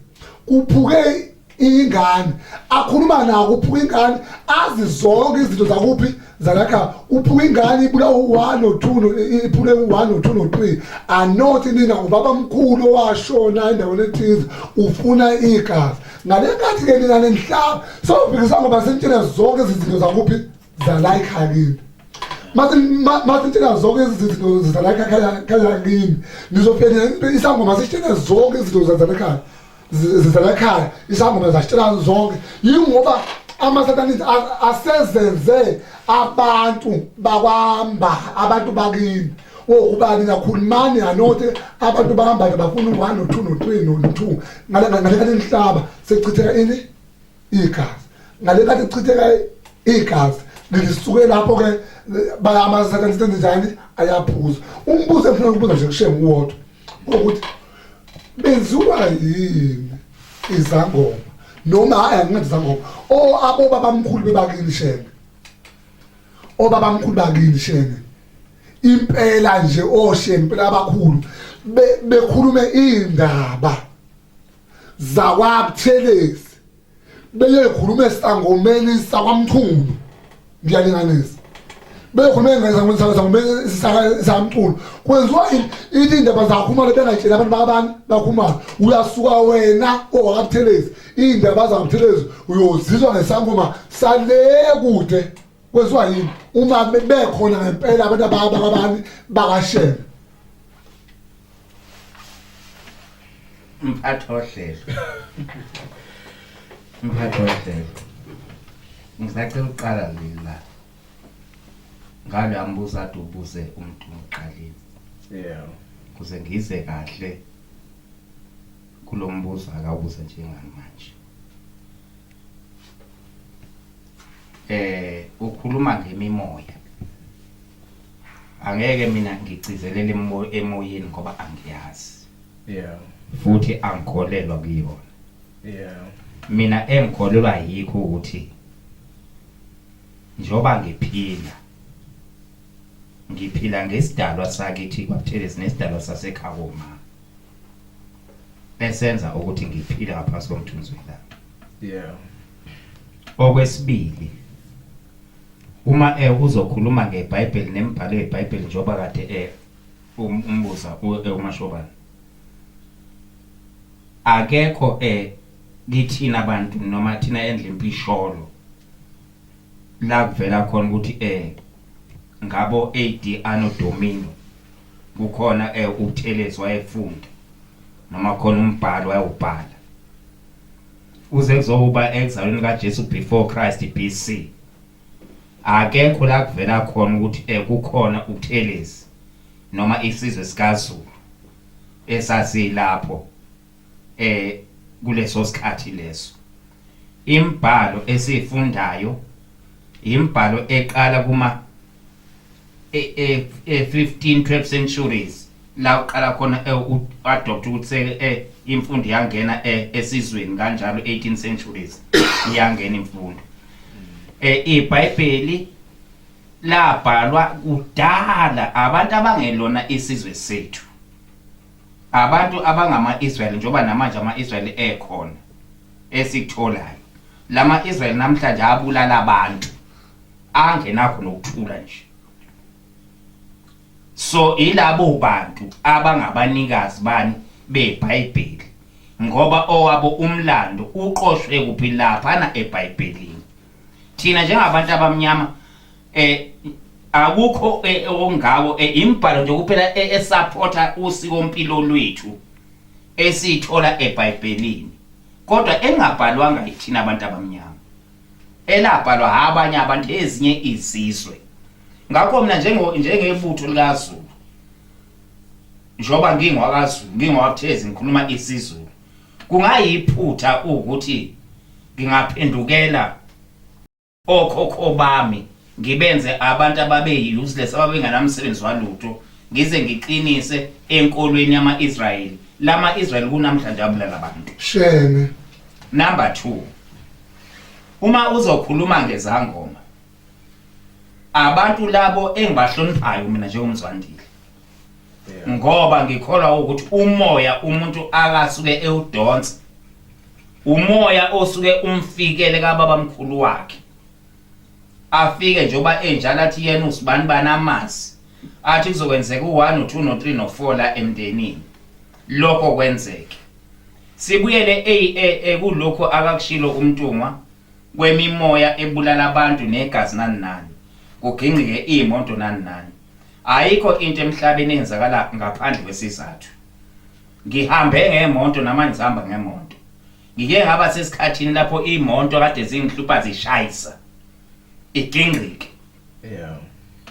kuphuke ingane. Akhuluma nako, uphuka ingane, azi zonke izinto zakuphi zalakha. Uphuka ingane, ibula u1 no2, iphule u1 no2 no3. Anothi nina ubaba mkhulu owashona endaweni ethize ufuna igazi. Ngalenkathi ke nina nenhlaba sofika ngoba sentshela zonke izinto zakuphi zala ekhaya kini. Mase ntshela zonke izinto zala ekhaya kini, nizofika isangoma sitshela zonke izinto zala ekhaya, zala ekhaya, isangoma zasitshela zonke. Yingoba amasatanisi asezenze abantu bakwamba abantu bakini wokubani nakhulumani anothi abantu bakambani bafuna u-1 no-2 no-3 no-2. Ngale nhlaba sechitheka ini igazi, ngale nkathi kuchitheka igazi lisuke lapho ke baya amasatanisi njani, ayaphuza. Umbuzo engifuna ukubuza nje kushenga uwodwa ukuthi benziwa yini izangoma, noma hayi, angingathi izangoma, o abo babamkhulu bebakini shenge, obabamkhulu bakini shenge impela nje, oshenge impela abakhulu bekhulume indaba zakwaButhelezi, beyekhuluma esangomeni sakwaMchunu, ngiyalinganisa, bekhulume ngesangomeni sakamculo, kwenziwa yini ithi indaba zakhumalo bengayitsheli abantu bakabani bakhumalo? Uyasuka wena owakabuthelezi, iy'ndaba zakabuthelezi uyozizwa ngesangoma sale kude. Kwenziwa yini uma bekhona ngempela abantu abakabani bakashela? Mphathi ohlelo, mphathi ohlelo, ngisacela ukuqala la ngalo yambuza ade ubuze umuntu uqalile kuze ngize kahle kulo mbuzo akawubuza njengamanje. Ukhuluma ngemimoya, angeke mina ngigcizelele emoyeni ngoba angiyazi futhi angikholelwa kuyona. Mina engikholelwa yikho ukuthi njoba ngiphila, ngiphila ngesidalwa sakithi kwaButhelezi nesidalwa sasekhakoma esenza ukuthi ngiphile ngaphansi komthunzi welanga. Okwesibili, uma uzokhuluma ngeBhayibheli nemibhalo yeBhayibheli, njengoba kade umbuza uMashobane, akekho kithina abantu noma thina endle impisholo la kuvela khona ukuthi ngabo AD Anno Domino kukhona uButhelezi wayefunda noma khona umbhalo wayewubhala uze kuzoba ekuzalweni kaJesu, before Christ, BC. Akekho la kuvela khona ukuthi kukhona uButhelezi noma isizwe sikaZulu esasilapho kuleso sikhathi leso. Imbhalo esifundayo imbhalo eqala kuma 15 12 centuries la uqala khona adopt ukuthi imfundo yangena esizweni kanjalo, 18 centuries iyangena imfundo. IBhayibheli labhalwa kudala abantu abangelona isizwe sethu, abantu abangama-Israyeli, njengoba namanje ama-Israyeli ekhona esikutholayo. Lama Israyeli namhlanje abulala abantu angenakho nokuthula nje. So ilabo bantu abangabanikazi bani beBhayibheli. Ngoba owabo umlando uqoshwe kuphi laphana eBhayibhelini. Thina njengabantu abamnyama eh akukho eh, okungako eh, imibhalo nje kuphela eh, esupporta usikompilo lwethu esiyithola eBhayibhelini kodwa engabhalwanga yithina abantu abamnyama elabhalwa abanye abantu ezinye izizwe ngakho mina njengo njengebutho likaZulu njengoba ngingwakaZulu ngingwakuthezi ngikhuluma isiZulu kungayiphutha ukuthi ngingaphendukela okhokho bami ngibenze abantu ababe useless ababenganamsebenzi walutho ngize ngiqinise enkolweni yama-Israyeli lama-Israyeli kunamhlanje abulala abantu shame number 2 uma uzokhuluma ngezangoma abantu labo engibahloniphayo mina njengomzwandile ngoba ngikholwa ukuthi umoya umuntu akasuke ewudonsa umoya osuke umfikele kababa mkhulu wakhe afike njengoba enjalo athi yena usibani bani amazi athi kuzokwenzeka u1 u2 no3 no4 la emndenini lokho kwenzeke sibuyele e, e, kulokho akakushilo umntungwa kwemimoya ebulala abantu negazi nani nani kugingqike iy'moto nani nani ayikho into emhlabeni eyenzakala ngaphandle kwesizathu ngihambe ngemoto namanje ngihamba ngemoto ngike ngaba sesikhathini lapho imoto kade zingihlupha zishayisa igingqike yeah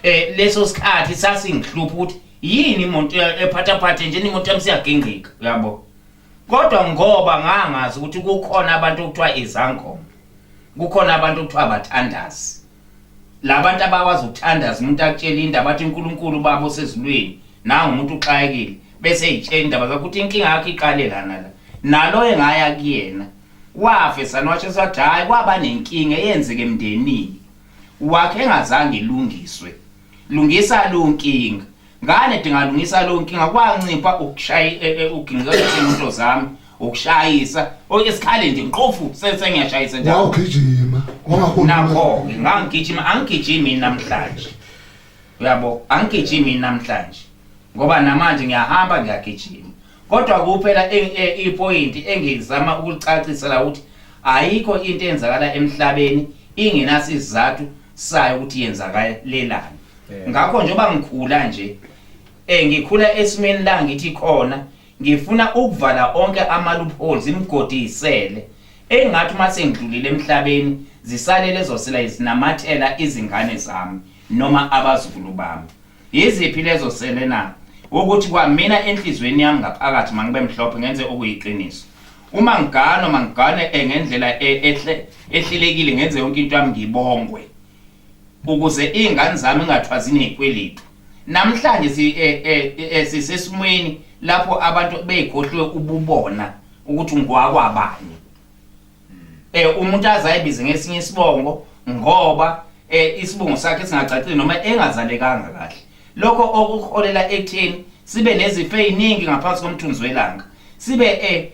eh leso sikhathi sasingihlupha ukuthi yini imoto ephathaphathe nje imoto yami siyagingqika uyabo Kodwa ngoba ngangazi ukuthi kukhona abantu okuthiwa izangoma, kukhona abantu okuthiwa abathandazi. Labantu abakwazi ukuthandaza umuntu akutshela indaba athi uNkulunkulu ubaba osezulwini nangu umuntu uxakekile bese eyitshela indaba zakho ukuthi inkinga yakho iqale lana la. Nalo engaya kuyena wafe sanwashe sathi hayi kwaba nenkinga eyenzeke emndenini wakhe engazange ilungiswe. Lungisa lo nkinga. Ngane dingalungisa lo nkinga kwancipha ukushaya e, e, ukugingqika izimoto zami ukushayisa okesikhale nje nqofu sengiyashayisa njalo wawugijima wangakho nakho ngangigijima angigijimi namhlanje uyabo angigijimi namhlanje ngoba namanje ngiyahamba ngiyagijima kodwa kuphela e, ipoint engizama ukulicacisa la ukuthi ayikho into eyenzakala emhlabeni ingenasizathu sayo ukuthi yenzakalelani Ngakho njengoba ngikhula nje eh ngikhula esimeni la ngithi khona ngifuna ukuvala onke ama loopholes imigodi isele engathi uma sengidlulile emhlabeni zisale lezo sela izinamathela izingane zami noma abazukulu bami yiziphi lezo sele na ukuthi kwamina enhlizweni yami ngaphakathi mangibe mhlophe ngenze okuyiqiniso uma ngiganwa mangigane eh, ngendlela eh, ehle ehlelekile ngenze yonke into yami ngibongwe ukuze iy'ngane zami ingathwazi ney'kweletu namhlanje si, eh, eh, eh, sisesimweni lapho abantu bey'khohliwe ububona ukuthi ngwakwabani eh umuntu azayibize ngesinye isibongo ngoba eh isibongo sakhe singacacile noma engazalekanga kahle lokho okuholela ekutheni sibe nezifo eziningi ngaphansi komthunzi welanga sibe eh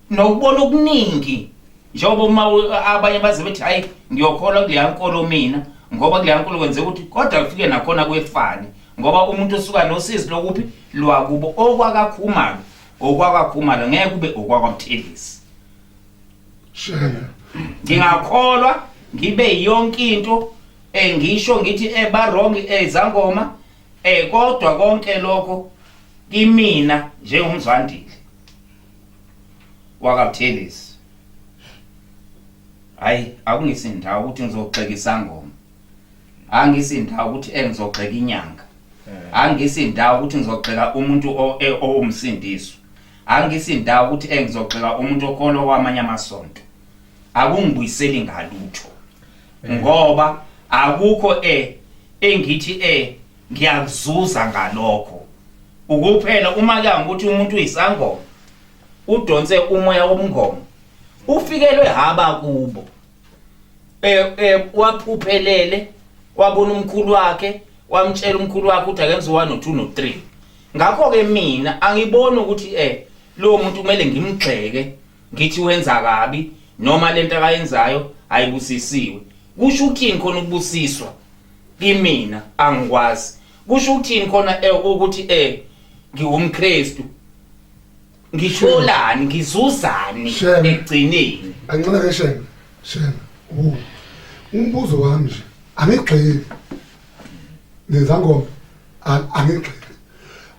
nokubona okuningi njengoba uma abanye baze bethi hayi ngiyokholwa kuleya nkolo mina ngoba kuleya nkolo kwenzeka ukuthi kodwa kufike nakhona kwefane ngoba umuntu osuka nosizi lokuphi lwakubo okwakakhumalo okwakakhumalo ngeke kube okwakwaMthelezi shame ngingakholwa ngibe yonke into engisho ngithi eh ba wrong ezangoma eh kodwa konke lokho kimina njengomzwandile wakaButhelezi hayi akungisindawo ukuthi ngizogxeka isangoma angisindawo ukuthi engizogxeka inyanga eh. angisindawo ukuthi ngizogxeka umuntu e, owumsindiswa angisindawo ukuthi engizogxeka umuntu okholwa kwamanye amasonto akungibuyiseli ngalutho eh. ngoba akukho e engithi e ngiyakuzuza ngalokho ukuphela uma kuya ngokuthi umuntu uyisangoma udonse umoya wobungoma ufikelwe haba kubo eh eh waphuphelele wabona umkhulu wakhe wamtshela umkhulu wakhe ukuthi akenze 1 no 2 no 3 ngakho ke mina angiboni ukuthi eh lo muntu kumele ngimgxeke ngithi wenza kabi noma lento akayenzayo ayibusisiwe kusho ukuthini khona ukubusiswa kimina angikwazi kusho ukuthini khona eh ukuthi eh ngiwumKristu Ngitholani, ngizuzani Shame. ekugcineni? Angincela ke Shenge. Shenge. Wu. Umbuzo wami nje angigxili. Nezangoma angigxili.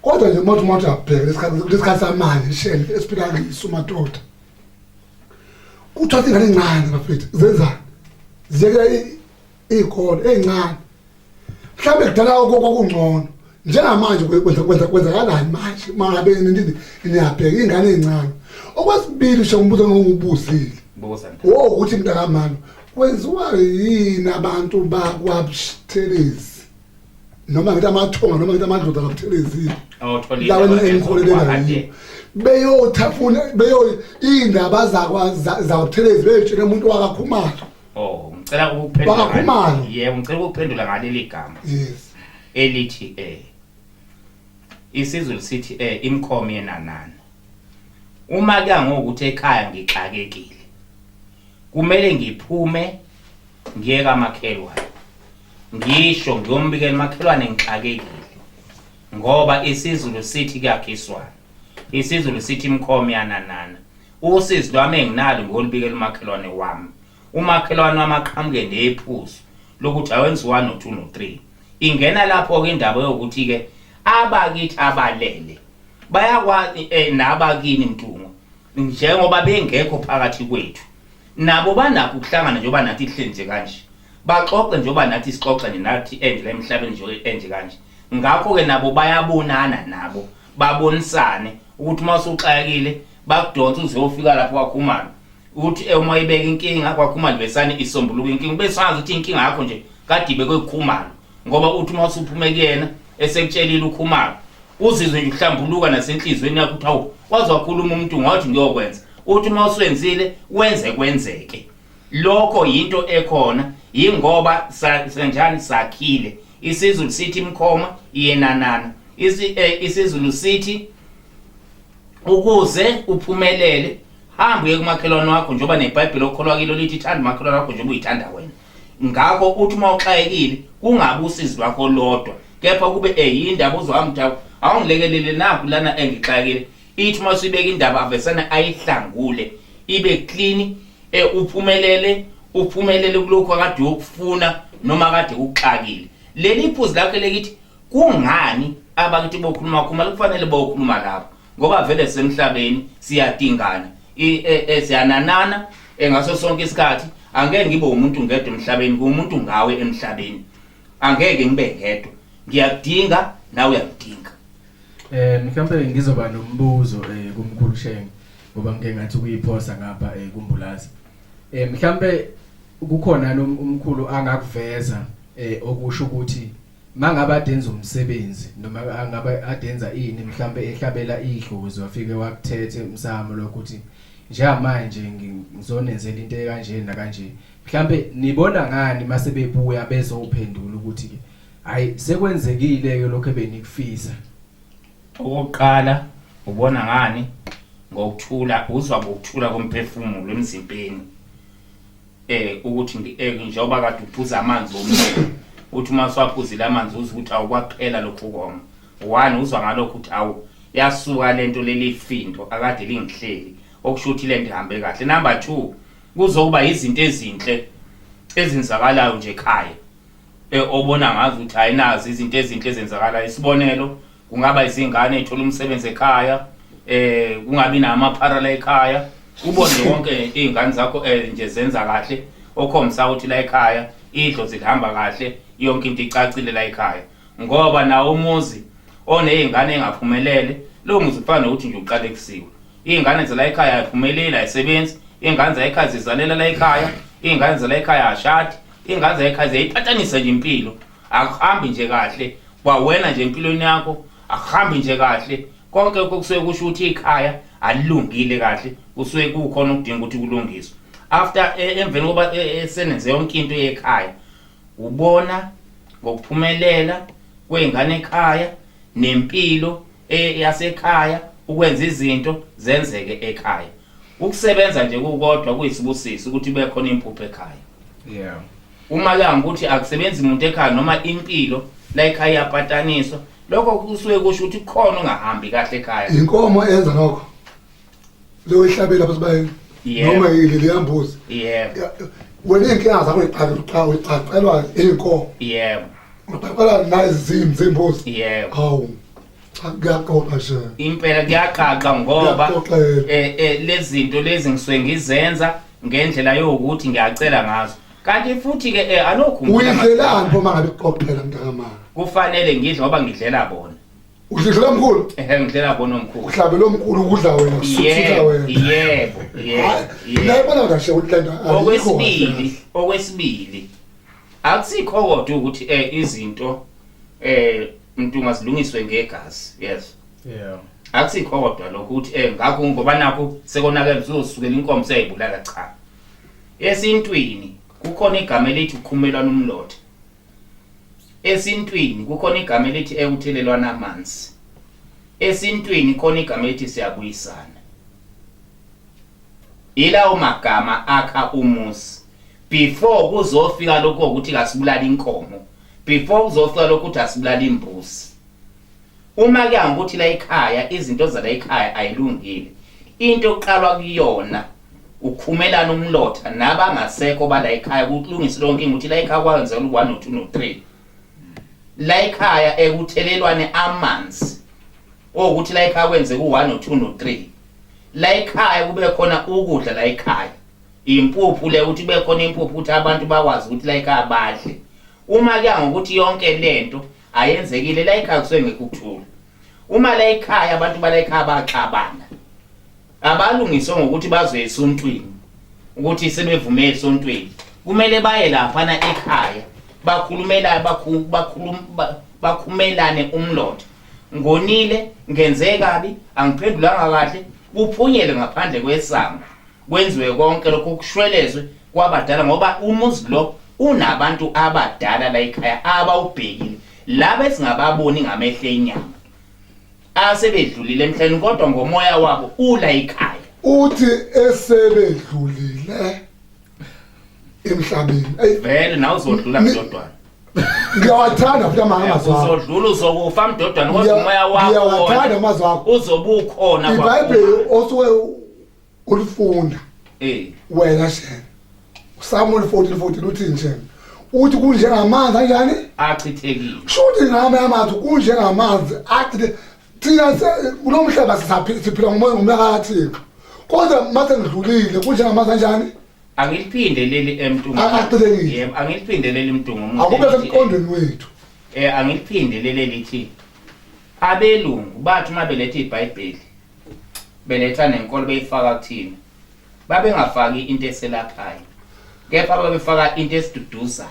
Kodwa nje uma uthi abheke lesikhathi lesikhathi samanje Shenge esiphila kiso madoda. Kuthatha ingane encane bafethu zenzani? Ziyekela iy'kole ey'ncane. Mhlawumbe kudala kwakungcono. Njengamanje kwenza kwenza kwenzakalani manje uma ngabe niyabheka iy'ngane ey'ncane. Okwesibili Shenge umbuzo engingubuzile. Buza mntana. Wo ukuthi mntakamama kwenziwa yini abantu bakwaButhelezi noma ngithi amathonga noma ngithi amadlozi akaButhelezi Awuthola lawa indaba engikholelela ezokwa-ade. yiyo beyothafuna beyo iy'ndaba zakwaButhelezi beyotshela umuntu wakaKhumalo. Oh, ngicela ukuphendula. Wakakhumalo. Yebo, ngicela ukuphendula ngaleli gama Yes. elithi isiZulu sithi imikhomo yenanana. Uma kuya ngokuthi ekhaya ngixakekile, kumele ngiphume ngiye kamakhelwane. Ngisho ngiyombikela umakhelwane ngixakekile. Ngoba isiZulu sithi kuyakhiswana. IsiZulu sithi imikhomo iyananana. Usizi lwami enginalo ngolubikela umakhelwane wami. Umakhelwane wami aqhamuke nephuzu lokuthi awenze 1 no 2 no 3. Ingena lapho ke indaba yokuthi ke abakithi abalele bayakwazi nabakini Mntungwa njengoba bengekho phakathi kwethu nabo banakho ukuhlangana njengoba nathi sihleli nje kanje, baxoxe njengoba nathi sixoxa nje nathi enje la emhlabeni nje enje kanje. Ngakho ke nabo bayabonana nabo babonisane ukuthi uma usuxakekile bakudonsa uze uyofika lapho kwaKhumalo, ukuthi uma ibeka inkinga kwaKhumalo besane isombuluka inkinga, besazi ukuthi inkinga yakho nje kade ibekwe kuKhumalo, ngoba uthi uma usuphume kuyena esekutshelile uKhumalo uzizwe nje uhlambuluka nasenhlizweni yakho ukuthi hawu waze wakhuluma umuntu ngathi ngiyokwenza, uthi uma uswenzile wenze kwenzeke. Lokho yinto ekhona, yingoba senjani sakhile. IsiZulu sithi imkhoma iyenanana. IsiZulu sithi ukuze uphumelele hamba uye kumakhelwane wakho, njengoba neBhayibheli okholwa kilo lithi thanda umakhelwane wakho njengoba uyithanda wena. Ngakho uthi uma uxakekile kungabi usizi lwakho lodwa, kepha kube eyindaba uzohamba uthi awungilekelele nakhu lana engixakekile. Ithi uma usuyibeka indaba avesane ayihlangule ibe clean, uphumelele, uphumelele kulokhu akade uyokufuna noma kade kuxakile. Leli phuzu lakhe lekithi kungani abakithi bokhuluma khuluma kufanele bokhuluma lapho, ngoba vele semhlabeni siyadingana, siyananana ngaso sonke isikhathi. Angeke ngibe umuntu ngedwa emhlabeni, ngumuntu ngawe emhlabeni, angeke ngibe ngedwa, ngiyakudinga nawe uyangidinga. Mhlawumbe ngizoba nombuzo kumkhulu Shenge, ngoba ngike ngathi ukuyiphosa ngapha kuMbulazi. Mhlawumbe kukhona umkhulu angakuveza okusho ukuthi mangabe adenza umsebenzi noma angabe adenza ini, mhlawumbe ehlabela idlozi wafike wakuthethe umsamo lokuthi njengamanje ngizonenzela into ekanje nakanje, mhlawumbe nibona ngani mase bebuya bezophendula ukuthi ke hayi sekwenzekile ke lokho ebenikufisa? Okokuqala ubona ngani? Ngokuthula, uzwa ngokuthula komphefumulo emzimbeni. Ukuthi njengoba kade uphuza amanzi omile, uthi uma usuwaphuzile amanzi uzwe ukuthi awukwaphela lokhu koma. One, uzwa ngalokho ukuthi awu yasuka lento leli findo akade lingihleli, okusho ukuthi lento ihambe kahle. Number 2, kuzokuba izinto ezinhle ezenzakalayo nje ekhaya, obona ngazo ukuthi hayi nazi izinto ezinhle ezenzakalayo. Isibonelo kungaba izingane ezithola umsebenzi ekhaya, kungabi namaphara la ekhaya, ubone wonke izingane zakho nje zenza kahle, okhombisa ukuthi la ekhaya idlozi lihamba kahle, yonke into icacile la ekhaya. Ngoba nawo umuzi onezingane engaphumelele, lo muzi ufana nokuthi nje uqalekisiwe. Izingane zala ekhaya ayiphumeleli, ayisebenzi, izingane zala ekhaya zizalela la ekhaya, izingane zala ekhaya ashadi, izingane zala ekhaya ziyayipatanisa nje impilo, akuhambi nje kahle. Kwawena nje empilweni yakho akuhambi nje kahle. Konke lokho kusuke kusho ukuthi ikhaya alilungile kahle, kusuke kukhona okudinga ukuthi kulungiswe. After emveni koba senenze yonke into yekhaya, ubona ngokuphumelela kwey'ngane ekhaya nempilo yasekhaya, ukwenza izinto zenzeke ekhaya. Ukusebenza nje kukodwa kuyisibusiso ukuthi kube khona impuphu ekhaya. Uma kuyanga ukuthi akusebenzi umuntu ekhaya noma impilo la ekhaya iyapataniswa, lokho kusuke kusho ukuthi kukhona ongahambi kahle ekhaya. Inkomo enza lokho. Leyo ihlabe lapha sibayeni. Yebo. Noma yile leyambuzi. Yebo. Wena iy'nkinga zakho uyiqaqelwa iy'nkomo. Yebo. Uqaqelwa nazimvu zembuzi. Yebo. Hawu. Cha kuyaqoqa nje. Impela kuyaqaqa ngoba Kuyaqoqela. Lezi zinto lezi ngisuke ngizenza ngendlela yokuthi ngiyacela ngazo. Kanti futhi ke anokhumbula Uyidlelani pho mangabe kuqoqela mntakamama? Kufanele ngidle ngoba ngidlela bona. Udlela omkhulu? Ehhe, ngidlela bona omkhulu. Uhlabela omkhulu ukudla wena, kusutha wena. Yebo, yebo. Ngiyayibona kahle ukuthi lento ayikho. Okwesibili akusikho kodwa ukuthi izinto umuntu ungazilungiswe ngegazi, yes. Yeah. Akusikho kodwa lokho ukuthi ngakho ngoba nakho sekonakele uzosukela inkomo seyibulala, cha. Esintwini kukhona igama elithi ukukhumelana umlotha. Esintwini kukhona igama elithi ekuthelelwana amanzi. Esintwini khona igama elithi siyabuyisana. Ilawo magama akha umuzi. Before kuzofika lokho ukuthi kasibulala inkomo, before kuzofika lokho ukuthi asibulala imbuzi. Uma kuya ngokuthi la ekhaya izinto zala ekhaya ayilungile, into oqalwa kuyona ukukhumelana umlotha nabangasekho bala ekhaya kulungise lonke ukuthi la ekhaya kwenzeka u1 no 2 no 3. La ekhaya ekuthelelwane amanzi okuthi la ekhaya kwenzeka u1 no 2 no 3. La ekhaya kube khona ukudla, la ekhaya impuphu le ukuthi kube khona impuphu ukuthi abantu bakwazi ukuthi la ekhaya badle. Uma kuya ngokuthi yonke lento ayenzekile la ekhaya kusuke ngekho ukuthula. Uma la ekhaya abantu bala ekhaya baxabana, abalungiswe ngokuthi bazoya esontweni ukuthi sebevume esontweni, kumele baye laphana ekhaya bakhulumela bakhumelane umlotha. Ngonile, ngenze kabi, angiphendulanga kahle, kuphunyele ngaphandle kwesango, kwenziwe konke lokho kushwelezwe kwabadala, ngoba umuzi lo unabantu abadala la ekhaya abawubhekile, laba esingababoni ngamehlo enyama asebedlulile emhlabeni, kodwa ngomoya wabo ula ekhaya. Uthi esebedlulile emhlabeni. Ey, vele nawe uzodlula mdodwana. Ngiyawathanda futhi amazwi akho. Uzodlula, uzokufa mdodwana, kodwa umoya wakho Ngiyawathanda amazwi akho. uzobe ukhona. IBhayibheli osuke ulifunda wena shena, Samuel 14:14 uthi nje, uthi kunjengamanzi anjani? Achithekile. Shuthi ngame amanzi kunjengamanzi athi thina kulo mhlaba siphila ngomoya, ngomoya kaThixo, kodwa mase ngidlulile kunjengamanzi anjani? Angiliphinde leli emntungu. Achithekile. Yebo, angiliphinde leli mntungu omuhle. Akube semqondweni wethu. Angiliphinde leli lithi abelungu bathi uma beletha iBhayibheli, beletha nenkolo, beyifaka kuthina, babengafaki into eselaphayo, kepha babefaka into esiduduzayo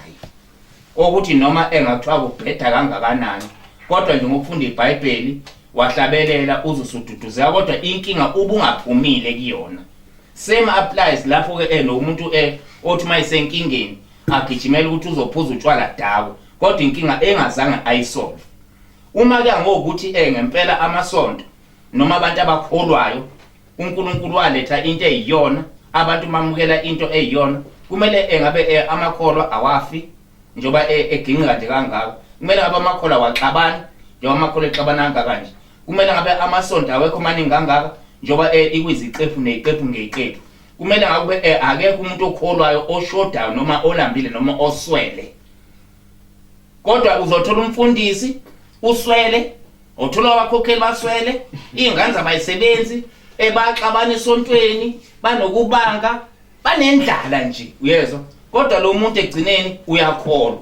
ukuthi noma engakuthiwa kubheda kangakanani, kodwa nje ngokufunda iBhayibheli wahlabelela uzusududuzeka, kodwa inkinga ubungaphumile kuyona. Same applies lapho ke nomuntu othi mayisenkingeni agijimela ukuthi uzophuza utshwala dawo, kodwa inkinga engazange ayisolve. Uma ke ngokuthi ngempela amasonto noma abantu abakholwayo uNkulunkulu waletha into eyiyona, abantu bamukela into eyiyona, kumele engabe amakholwa awafi njengoba eginqika nje kangaka. Kumele ngabe amakholwa awaxabani njengoba amakholwa exabana kangaka nje. Kumele ngabe amasonto awekho maningi kangaka njengoba ikwiziqephu neziqephu ngeziqephu. Kumele ngabe akekho umuntu okholwayo oshodayo noma olambile noma oswele, kodwa uzothola umfundisi uswele, uthola abakhokheli baswele, iy'ngane zabayisebenzi ebaxabana esontweni, banokubanga, banendlala nje, uyezwa. Kodwa lo muntu egcineni uyakholwa.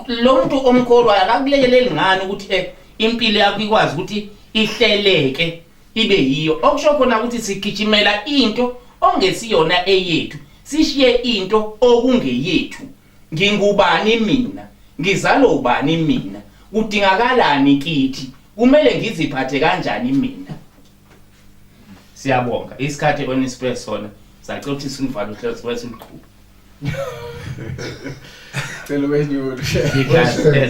Lo muntu omkholwayo akakulekeleli ngani ukuthi impilo yakho ikwazi ukuthi ihleleke ibe yiyo? Okusho khona ukuthi sigijimela into ongesiyona eyethu, sishiye into okungeyethu. Ngingubani mina? Ngizalo ubani mina? Kudingakalani kithi? Kumele ngiziphathe kanjani mina? Siyabonga isikhathi onisiphe sona, sacela ukuthi sinivale uhlelo sibe siluqhuba. Cela ukwenyula.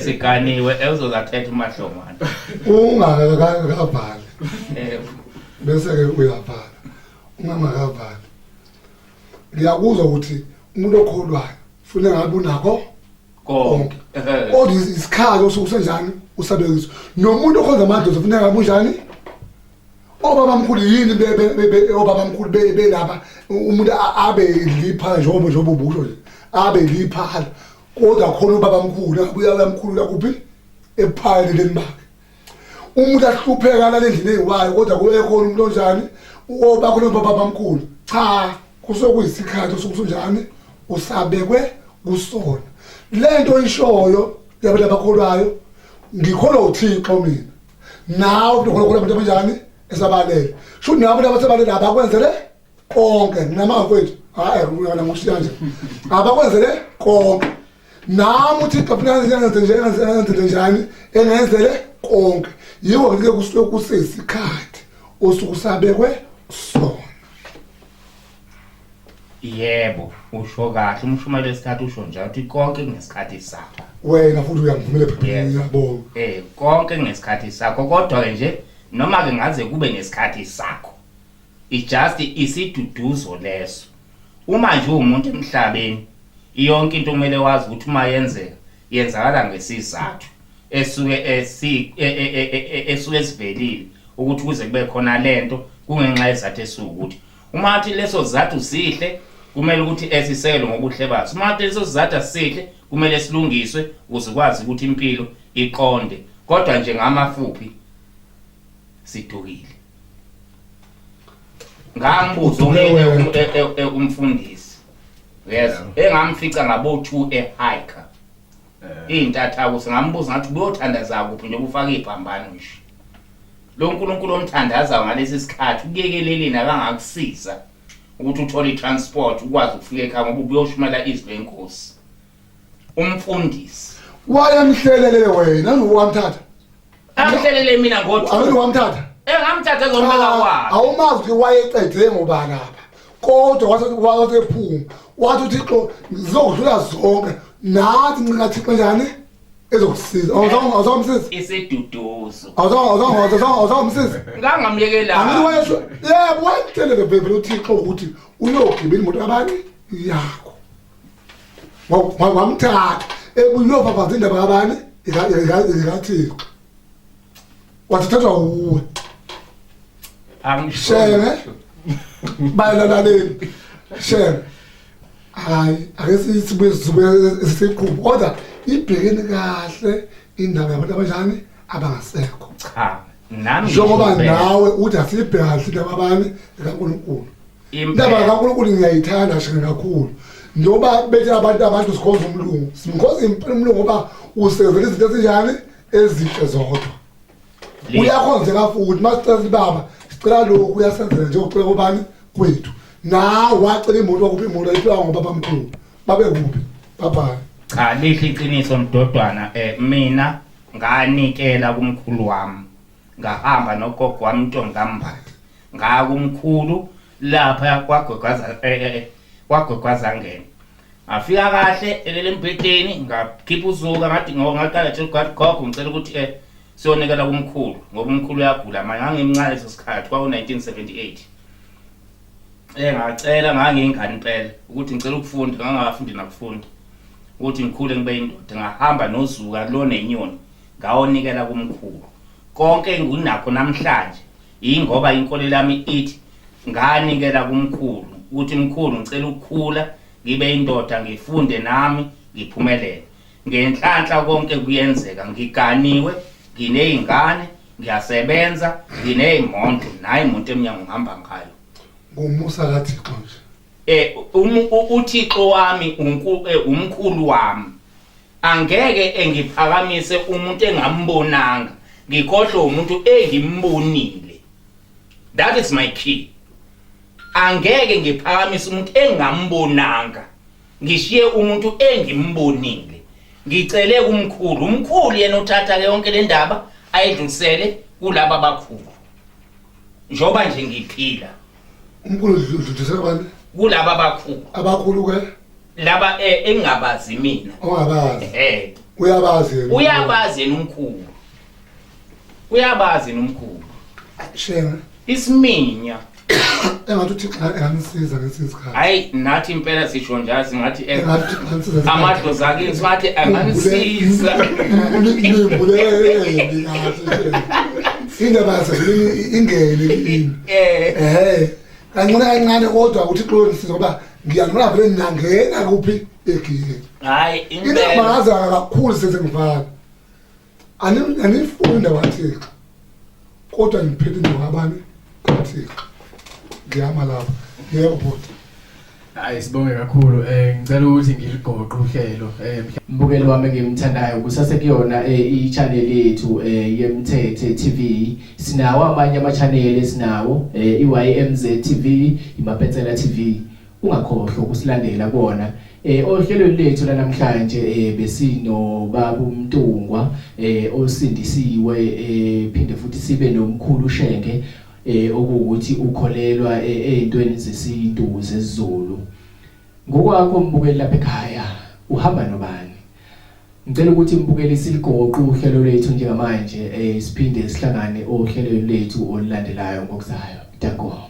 Siganiwe, uzozathetha umahlongwane. Ungakavali bese ke uyavala, ungangakavali ngiyakuzwa ukuthi umuntu okholwayo funa ngabe unakho konke, kodwa isikhathi osuke usenjani usabekiswa nomuntu okhonza amadlozi ufuna ngabe unjani? Obabamkhulu yini obabamkhulu belapha umuntu abe liphala njengoba ubusho nje abe liphala kodwa khona ubabamkhulu abuya uyamkhulula kuphi ephayeleni bakhe umuntu ahlupheka lale ndlini eyiwayo kodwa kube khona umuntu onjani oba khona ubabamkhulu cha kusuke kuyisikhathi osuke usunjani usabekwe kusona lento ishoyo yabantu abakholwayo ngikholwa uThixo mina nawe ukholwa abantu abanjani esabalele shuthi nawe abantu abasebalele abakwenzele konke nginamanga mfowethu hayi uyona ngushiya nje abakwenzele konke nami uthixo funa ngenze nje engenzele njani engenzele konke yiko ngike kusuke kusesikhathi osuke usabekwe sona. Yebo, usho kahle umshumayeli wesikhathi usho njalo ukuthi konke kungesikhathi sakho. Wena futhi uyangivumela ephepheni Yes. ngiyabonga. Konke kungesikhathi sakho kodwa ke nje noma ke ngaze kube ngesikhathi sakho. It just isiduduzo leso. Uma nje uwumuntu emhlabeni yonke into kumele wazi ukuthi uma yenzeka yenzakala ngesizathu esuke esi e, e, e, esuke sivelile ukuthi kuze kube khona lento kungenxa yezathu esukuthi uma athi leso sizathu sihle kumele ukuthi esisekele ngobuhle baso uma athi leso sizathu asihle kumele silungiswe ukuze kwazi ukuthi impilo iqonde kodwa nje ngamafuphi sidukile ngambuza omunye umfundisi yes engamfica ngabo 2 ehiker intathakusa ngambuza ngathi ubuyothandaza kuphi nje ufake iphambano nje lo nkulunkulu omthandaza ngalesi sikhathi ukuyekeleleni akangakusiza ukuthi uthole i-transport ukwazi ukufika ekhaya ngoba ubuyoshumela izwi lenkosi umfundisi Wayemhlelele wena wamthatha. Amhlelele mina ngo Awuthi wamthatha. Engamthatha ezombeka kwakhe. Awumazi ukuthi wayeqede ngoba lapha. Kodwa wathi wathi ephuma. Wathi uThixo ngizokudlula zonke. Nathi ncinga Thixo njani? Ezokusiza. Awuzange awuzange Isiduduzo. Awuzange awuzange awuzange awuzange Ngangamyekela. Angithi wayesho yebo wayemtshelele vele uThixo ukuthi uyogibela imoto kabani yakho. Wamthatha ebuyofafaza indaba kabani ikaThixo. Wathi thathwa wuwe. Angishenge. Bayalaleli. Shenge. Hayi ake sibuye sibuye siqhube kodwa ibhekeni kahle indaba yabantu abanjani abangasekho. Cha nami njengoba nawe uthi asibheke kahle indaba abani kaNkulunkulu. Indaba kaNkulunkulu ngiyayithanda shenge kakhulu. Njengoba bethi abantu sikhonza umlungu. Simkhonza impela umlungu ngoba usenzela izinto ezinjani ezinhle zodwa. Uyakhonzeka futhi masicela baba sicela lokhu uyasenzela nje ucela kubani kwethu. Nawe wacela imoto wakuphi imoto ayiphiwa ngobaba mkhulu. Babe kuphi? Bye bye. Cha lihle iqiniso mdodwana mina nganikela kumkhulu wami ngahamba nogogo wami intombi kaMbatha ngaya kumkhulu lapha kwagwegwaza kwagwegwazangena ngafika kahle elele embhedeni ngakhipha uzuka ngathi ngoba ngaqala nje ngathi gogo ngicela ukuthi siyonikela kumkhulu ngoba umkhulu uyagula manje ngangimncane leso sikhathi kwaku 1978 ngacela ngangiyingane impela ukuthi ngicela ukufunda ngangafundi nakufunda ukuthi ngikhule ngibe indoda ngahamba nozuka lo nenyoni ngawonikela kumkhulu konke enginakho namhlanje yingoba inkolelo yami ithi nganikela kumkhulu ukuthi mkhulu ngicela ukukhula ngibe indoda ngifunde nami ngiphumelele ngenhlanhla konke kuyenzeka ngiganiwe nginezingane ngiyasebenza nginezimoto nayi imoto emnyango ngihamba ngayo Ngomusa kaThixo nje. uThixo wami umkhulu wami angeke engiphakamise umuntu engambonanga ngikhohlwe umuntu engimbonile that is my key angeke ngiphakamise umuntu engambonanga ngishiye umuntu engimbonile ngicele kumkhulu umkhulu yena uthatha ke yonke le ndaba ayidlulisele kulaba abakhulu njengoba nje ngiphila Umkhulu udlulisela bani? Kulaba abakhulu. Abakhulu ke? Laba engingabazi mina. Ongabazi. Uyabazi yena. Uyabazi yena umkhulu. Uyabazi yena umkhulu. Shenge. Isiminya. Engathi uThixo engamsiza ngesinye isikhathi. Hayi nathi impela sisho njalo singathi Engathi uThixo engamsiza. Amadlozi akini singathi anganisiza. Nimbulele kahle. Indaba yasezulwini ingene kimi. Eh. Eh. Kancane kancane kodwa uThixo uyongisiza ngoba ngiyanqola vele ngingangena kuphi egiyeni. Hayi Into impela. engimangaza kakhulu sesengivala. Anifuni indaba kaThixo. Kodwa ngiphethe indaba kabani? KaThixo. Ngiyama lapho. Yebo bhuti. Hayi sibonge kakhulu ngicela ukuthi ngiligoqe uhlelo mbukeli wami engimthandayo kusase kuyona i-channel yethu yeMthethe TV sinawo amanye ama channel esinawo iYMZ TV iMapetsela TV ungakhohlwa ukusilandela kuona ohlelweni lethu lanamhlanje besino baba uMntungwa osindisiwe phinde futhi sibe nomkhulu Shenge okuwukuthi ukholelwa ezintweni zesintu zesiZulu. Ngokwakho mbukeli lapha ekhaya uhamba nobani? Ngicela ukuthi mbukeli siligoqe uhlelo lwethu njengamanje siphinde sihlangane ohlelweni lwethu olulandelayo ngokuzayo. Danko.